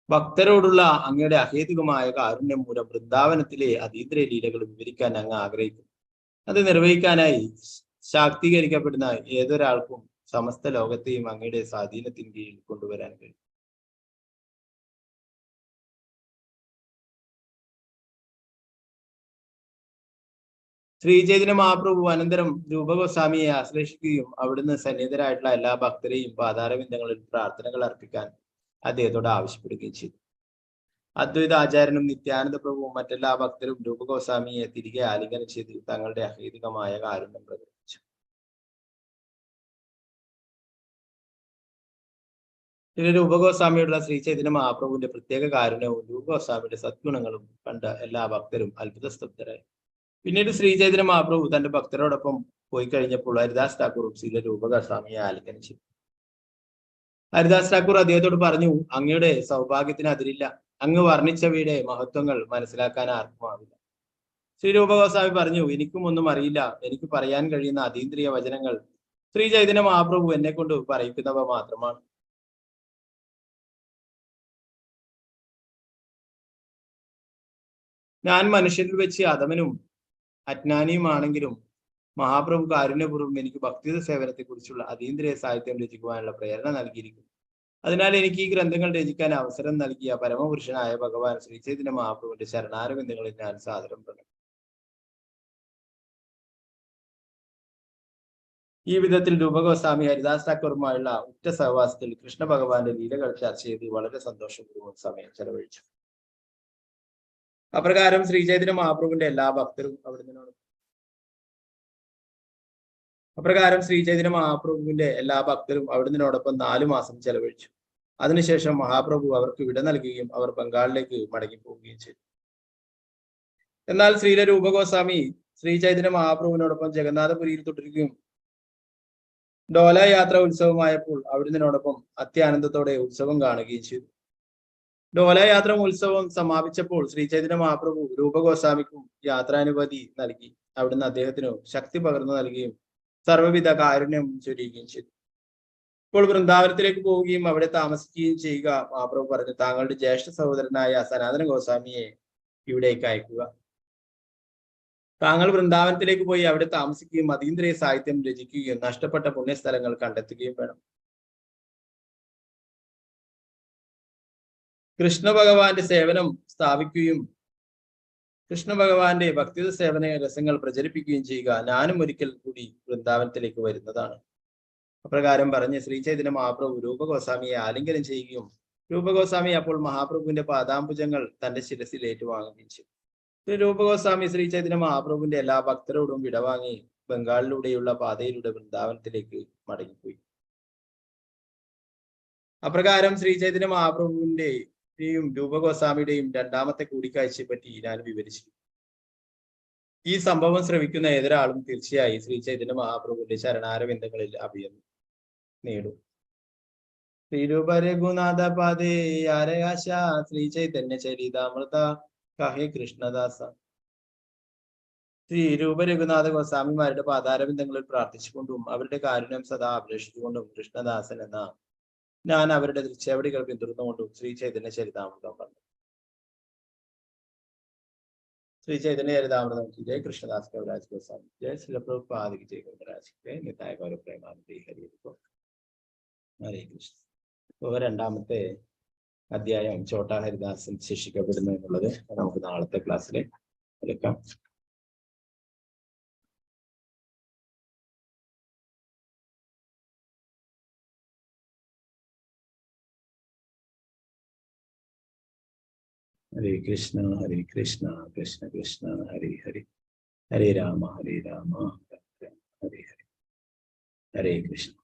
ഭക്തരോടുള്ള അങ്ങയുടെ അഹേതുകമായ കാരുണ്യം മൂലം വൃന്ദാവനത്തിലെ അതീന്ദ്രിയ ലീലകൾ വിവരിക്കാൻ അങ്ങ് ആഗ്രഹിക്കുന്നു. അത് നിർവഹിക്കാനായി ശാക്തീകരിക്കപ്പെടുന്ന ഏതൊരാൾക്കും സമസ്ത ലോകത്തെയും അങ്ങയുടെ സ്വാധീനത്തിന് കീഴിൽ കൊണ്ടുവരാൻ കഴിയും. ശ്രീ ചൈതന്യ മഹാപ്രഭു അനന്തരം രൂപഗോസ്വാമിയെ ആശ്ലേഷിക്കുകയും അവിടുന്ന് സന്നിഹിതരായിട്ടുള്ള എല്ലാ ഭക്തരെയും പാതാരവിന്ദങ്ങളിൽ പ്രാർത്ഥനകൾ അർപ്പിക്കാൻ അദ്ദേഹത്തോട് ആവശ്യപ്പെടുകയും ചെയ്തു. അദ്വൈത ആചാര്യനും നിത്യാനന്ദ പ്രഭുവും മറ്റെല്ലാ ഭക്തരും രൂപഗോസ്വാമിയെ തിരികെ ആലിംഗനം ചെയ്ത് തങ്ങളുടെ അഹേതുകമായ കാരുണ്യം പ്രകടിപ്പിച്ചു. പിന്നെ രൂപഗോസ്വാമിയോടുള്ള ശ്രീ ചൈതന്യ മഹാപ്രഭുവിന്റെ പ്രത്യേക കാരുണ്യവും രൂപഗോസ്വാമിയുടെ സദ്ഗുണങ്ങളും കണ്ട എല്ലാ ഭക്തരും അത്ഭുതസ്തബ്ധരായി. പിന്നീട് ശ്രീ ചൈതന്യ മഹാപ്രഭു തന്റെ ഭക്തരോടൊപ്പം പോയി കഴിഞ്ഞപ്പോൾ ഹരിദാസ് ഠാക്കൂറും ശ്രീല രൂപഗോസ്വാമിയെ ആലിംഗനം ചെയ്തു. ഹരിദാസ് ഠാക്കൂർ അദ്ദേഹത്തോട് പറഞ്ഞു, അങ്ങയുടെ സൗഭാഗ്യത്തിന് അതിരില്ല. അങ്ങ് വർണ്ണിച്ചവയുടെ മഹത്വങ്ങൾ മനസ്സിലാക്കാൻ ആർക്കും ആവില്ല. ശ്രീ രൂപഗോസ്വാമി പറഞ്ഞു, എനിക്കും ഒന്നും അറിയില്ല. എനിക്ക് പറയാൻ കഴിയുന്ന അതീന്ദ്രിയ വചനങ്ങൾ ശ്രീ ചൈതന്യ മഹാപ്രഭു എന്നെ കൊണ്ട് പറയിക്കുന്നവ മാത്രമാണ്. ഞാൻ മനുഷ്യരിൽ വെച്ച് അധമനും അജ്ഞാനിയുമാണെങ്കിലും മഹാപ്രഭു കാരുണ്യപൂർവ്വം എനിക്ക് ഭക്തിയുടെ സേവനത്തെ കുറിച്ചുള്ള അതീന്ദ്രിയ സാഹിത്യം രചിക്കുവാനുള്ള പ്രേരണ നൽകിയിരിക്കുന്നു. അതിനാൽ എനിക്ക് ഈ ഗ്രന്ഥങ്ങൾ രചിക്കാൻ അവസരം നൽകിയ പരമപുരുഷനായ ഭഗവാൻ ശ്രീ ചൈതന്യ മഹാപ്രഭുവിന്റെ ശരണാരവിന്ദങ്ങളിൽ ഞാൻ സാദരം പ്രണമിക്കുന്നു. ഈ വിധത്തിൽ രൂപഗോസ്വാമി ഹരിദാസ് ഠാക്കൂറുമായുള്ള ഉറ്റ സഹവാസത്തിൽ കൃഷ്ണ ഭഗവാന്റെ ലീലകൾ ചർച്ച ചെയ്ത് വളരെ സന്തോഷപൂർവ്വം സമയം ചെലവഴിച്ചു. അപ്രകാരം ശ്രീ ചൈതന്യ മഹാപ്രഭുവിന്റെ എല്ലാ ഭക്തരും അവിടുന്ന് അപ്രകാരം ശ്രീ ചൈതന്യ മഹാപ്രഭുവിന്റെ എല്ലാ ഭക്തരും അവിടുന്നതിനോടൊപ്പം 4 മാസം ചെലവഴിച്ചു. അതിനുശേഷം മഹാപ്രഭു അവർക്ക് വിട നൽകുകയും അവർ ബംഗാളിലേക്ക് മടങ്ങിപ്പോവുകയും ചെയ്തു. എന്നാൽ ശ്രീല രൂപഗോസ്വാമി ശ്രീ ചൈതന്യ മഹാപ്രഭുവിനോടൊപ്പം ജഗന്നാഥപുരിയിൽ തുടരുകയും ഡോല യാത്ര ഉത്സവമായപ്പോൾ അവിടുന്നതിനോടൊപ്പം അത്യാനന്ദത്തോടെ ഉത്സവം കാണുകയും ചെയ്തു. ഡോല യാത്ര ഉത്സവം സമാപിച്ചപ്പോൾ ശ്രീ ചൈതന്യ മഹാപ്രഭു രൂപഗോസ്വാമിക്കും യാത്രാനുമതി നൽകി. അവിടുന്ന് അദ്ദേഹത്തിനു ശക്തി പകർന്നു നൽകുകയും സർവവിധ കാരുണ്യം ചൊരിയുകയും ചെയ്തു. ഇപ്പോൾ വൃന്ദാവനത്തിലേക്ക് പോവുകയും അവിടെ താമസിക്കുകയും ചെയ്യുക. മഹാപ്രഭു പറഞ്ഞു, താങ്കളുടെ ജ്യേഷ്ഠ സഹോദരനായ സനാതന ഗോസ്വാമിയെ ഇവിടേക്ക് അയക്കുക. താങ്കൾ വൃന്ദാവനത്തിലേക്ക് പോയി അവിടെ താമസിക്കുകയും അതീന്ദ്രിയ സാഹിത്യം രചിക്കുകയും നഷ്ടപ്പെട്ട പുണ്യസ്ഥലങ്ങൾ കണ്ടെത്തുകയും വേണം. കൃഷ്ണ ഭഗവാന്റെ സേവനം സ്ഥാപിക്കുകയും കൃഷ്ണ ഭഗവാന്റെ ഭക്തി സേവന രസങ്ങൾ പ്രചരിപ്പിക്കുകയും ചെയ്യുക. ഞാനും ഒരിക്കൽ കൂടി വൃന്ദാവനത്തിലേക്ക് വരുന്നതാണ്. അപ്രകാരം പറഞ്ഞ് ശ്രീ ചൈതന്യ മഹാപ്രഭു രൂപഗോസ്വാമിയെ ആലിംഗനം ചെയ്യുകയും രൂപഗോസ്വാമി അപ്പോൾ മഹാപ്രഭുവിന്റെ പാദാംബുജങ്ങൾ തന്റെ ശിരസിൽ ഏറ്റുവാങ്ങുകയും ചെയ്തു. ശ്രീ രൂപഗോസ്വാമി ശ്രീ ചൈതന്യ മഹാപ്രഭുവിന്റെ എല്ലാ ഭക്തരോടും വിടവാങ്ങി ബംഗാളിലൂടെയുള്ള പാതയിലൂടെ വൃന്ദാവനത്തിലേക്ക് മടങ്ങിപ്പോയി. അപ്രകാരം ശ്രീ ചൈതന്യ മഹാപ്രഭുവിന്റെയും രൂപഗോസ്വാമിയുടെയും രണ്ടാമത്തെ കൂടിക്കാഴ്ചയെ പറ്റി ഞാൻ വിവരിച്ചു. ഈ സംഭവം ശ്രവിക്കുന്ന ഏതൊരാളും തീർച്ചയായും ശ്രീ ചൈതന്യ മഹാപ്രഭുവിന്റെ ചരണാരവിന്ദങ്ങളിൽ അഭയം നേടും. ശ്രീരൂപ രഘുനാഥ പാദേ ആരയാശ ശ്രീ ചൈതന്യ ചരിതാമൃത കഹേ കൃഷ്ണദാസ. ശ്രീ രൂപ രഘുനാഥ ഗോസ്വാമിമാരുടെ പാദാരവിന്ദങ്ങളിൽ പ്രാർത്ഥിച്ചുകൊണ്ടും അവരുടെ കാരുണ്യം സദാ അഭിലഷിച്ചുകൊണ്ടും കൃഷ്ണദാസൻ എന്ന ഞാൻ അവരുടെ ദൃശ്യാവടികൾ പിന്തുടർന്നുകൊണ്ടും ശ്രീ ചൈതന്യ ചരിതാമൃതം പറഞ്ഞു. ശ്രീ ചൈതന്യ ചരിതാമൃതം ജയ കൃഷ്ണദാസ് കവിരാജ് ഗോസ്വാമി ജയ ശ്രീ പ്രഭുപാദ് ജയ ഗോവിന്ദരാജ് ജയ നിതായ ഗൗര പ്രേമാനന്ദി ഹരി ഹരേ കൃഷ്ണ. അപ്പൊ രണ്ടാമത്തെ അധ്യായം ചോട്ടാ ഹരിദാസൻ ശിക്ഷിക്കപ്പെടുന്നു എന്നുള്ളത് നമുക്ക് നാളത്തെ ക്ലാസ്സിൽ എടുക്കാം. ഹരേ കൃഷ്ണ ഹരേ കൃഷ്ണ കൃഷ്ണ കൃഷ്ണ ഹരേ ഹരേ ഹരേ രാമ ഹരേ രാമ ഹരേ ഹരേ ഹരേ കൃഷ്ണ.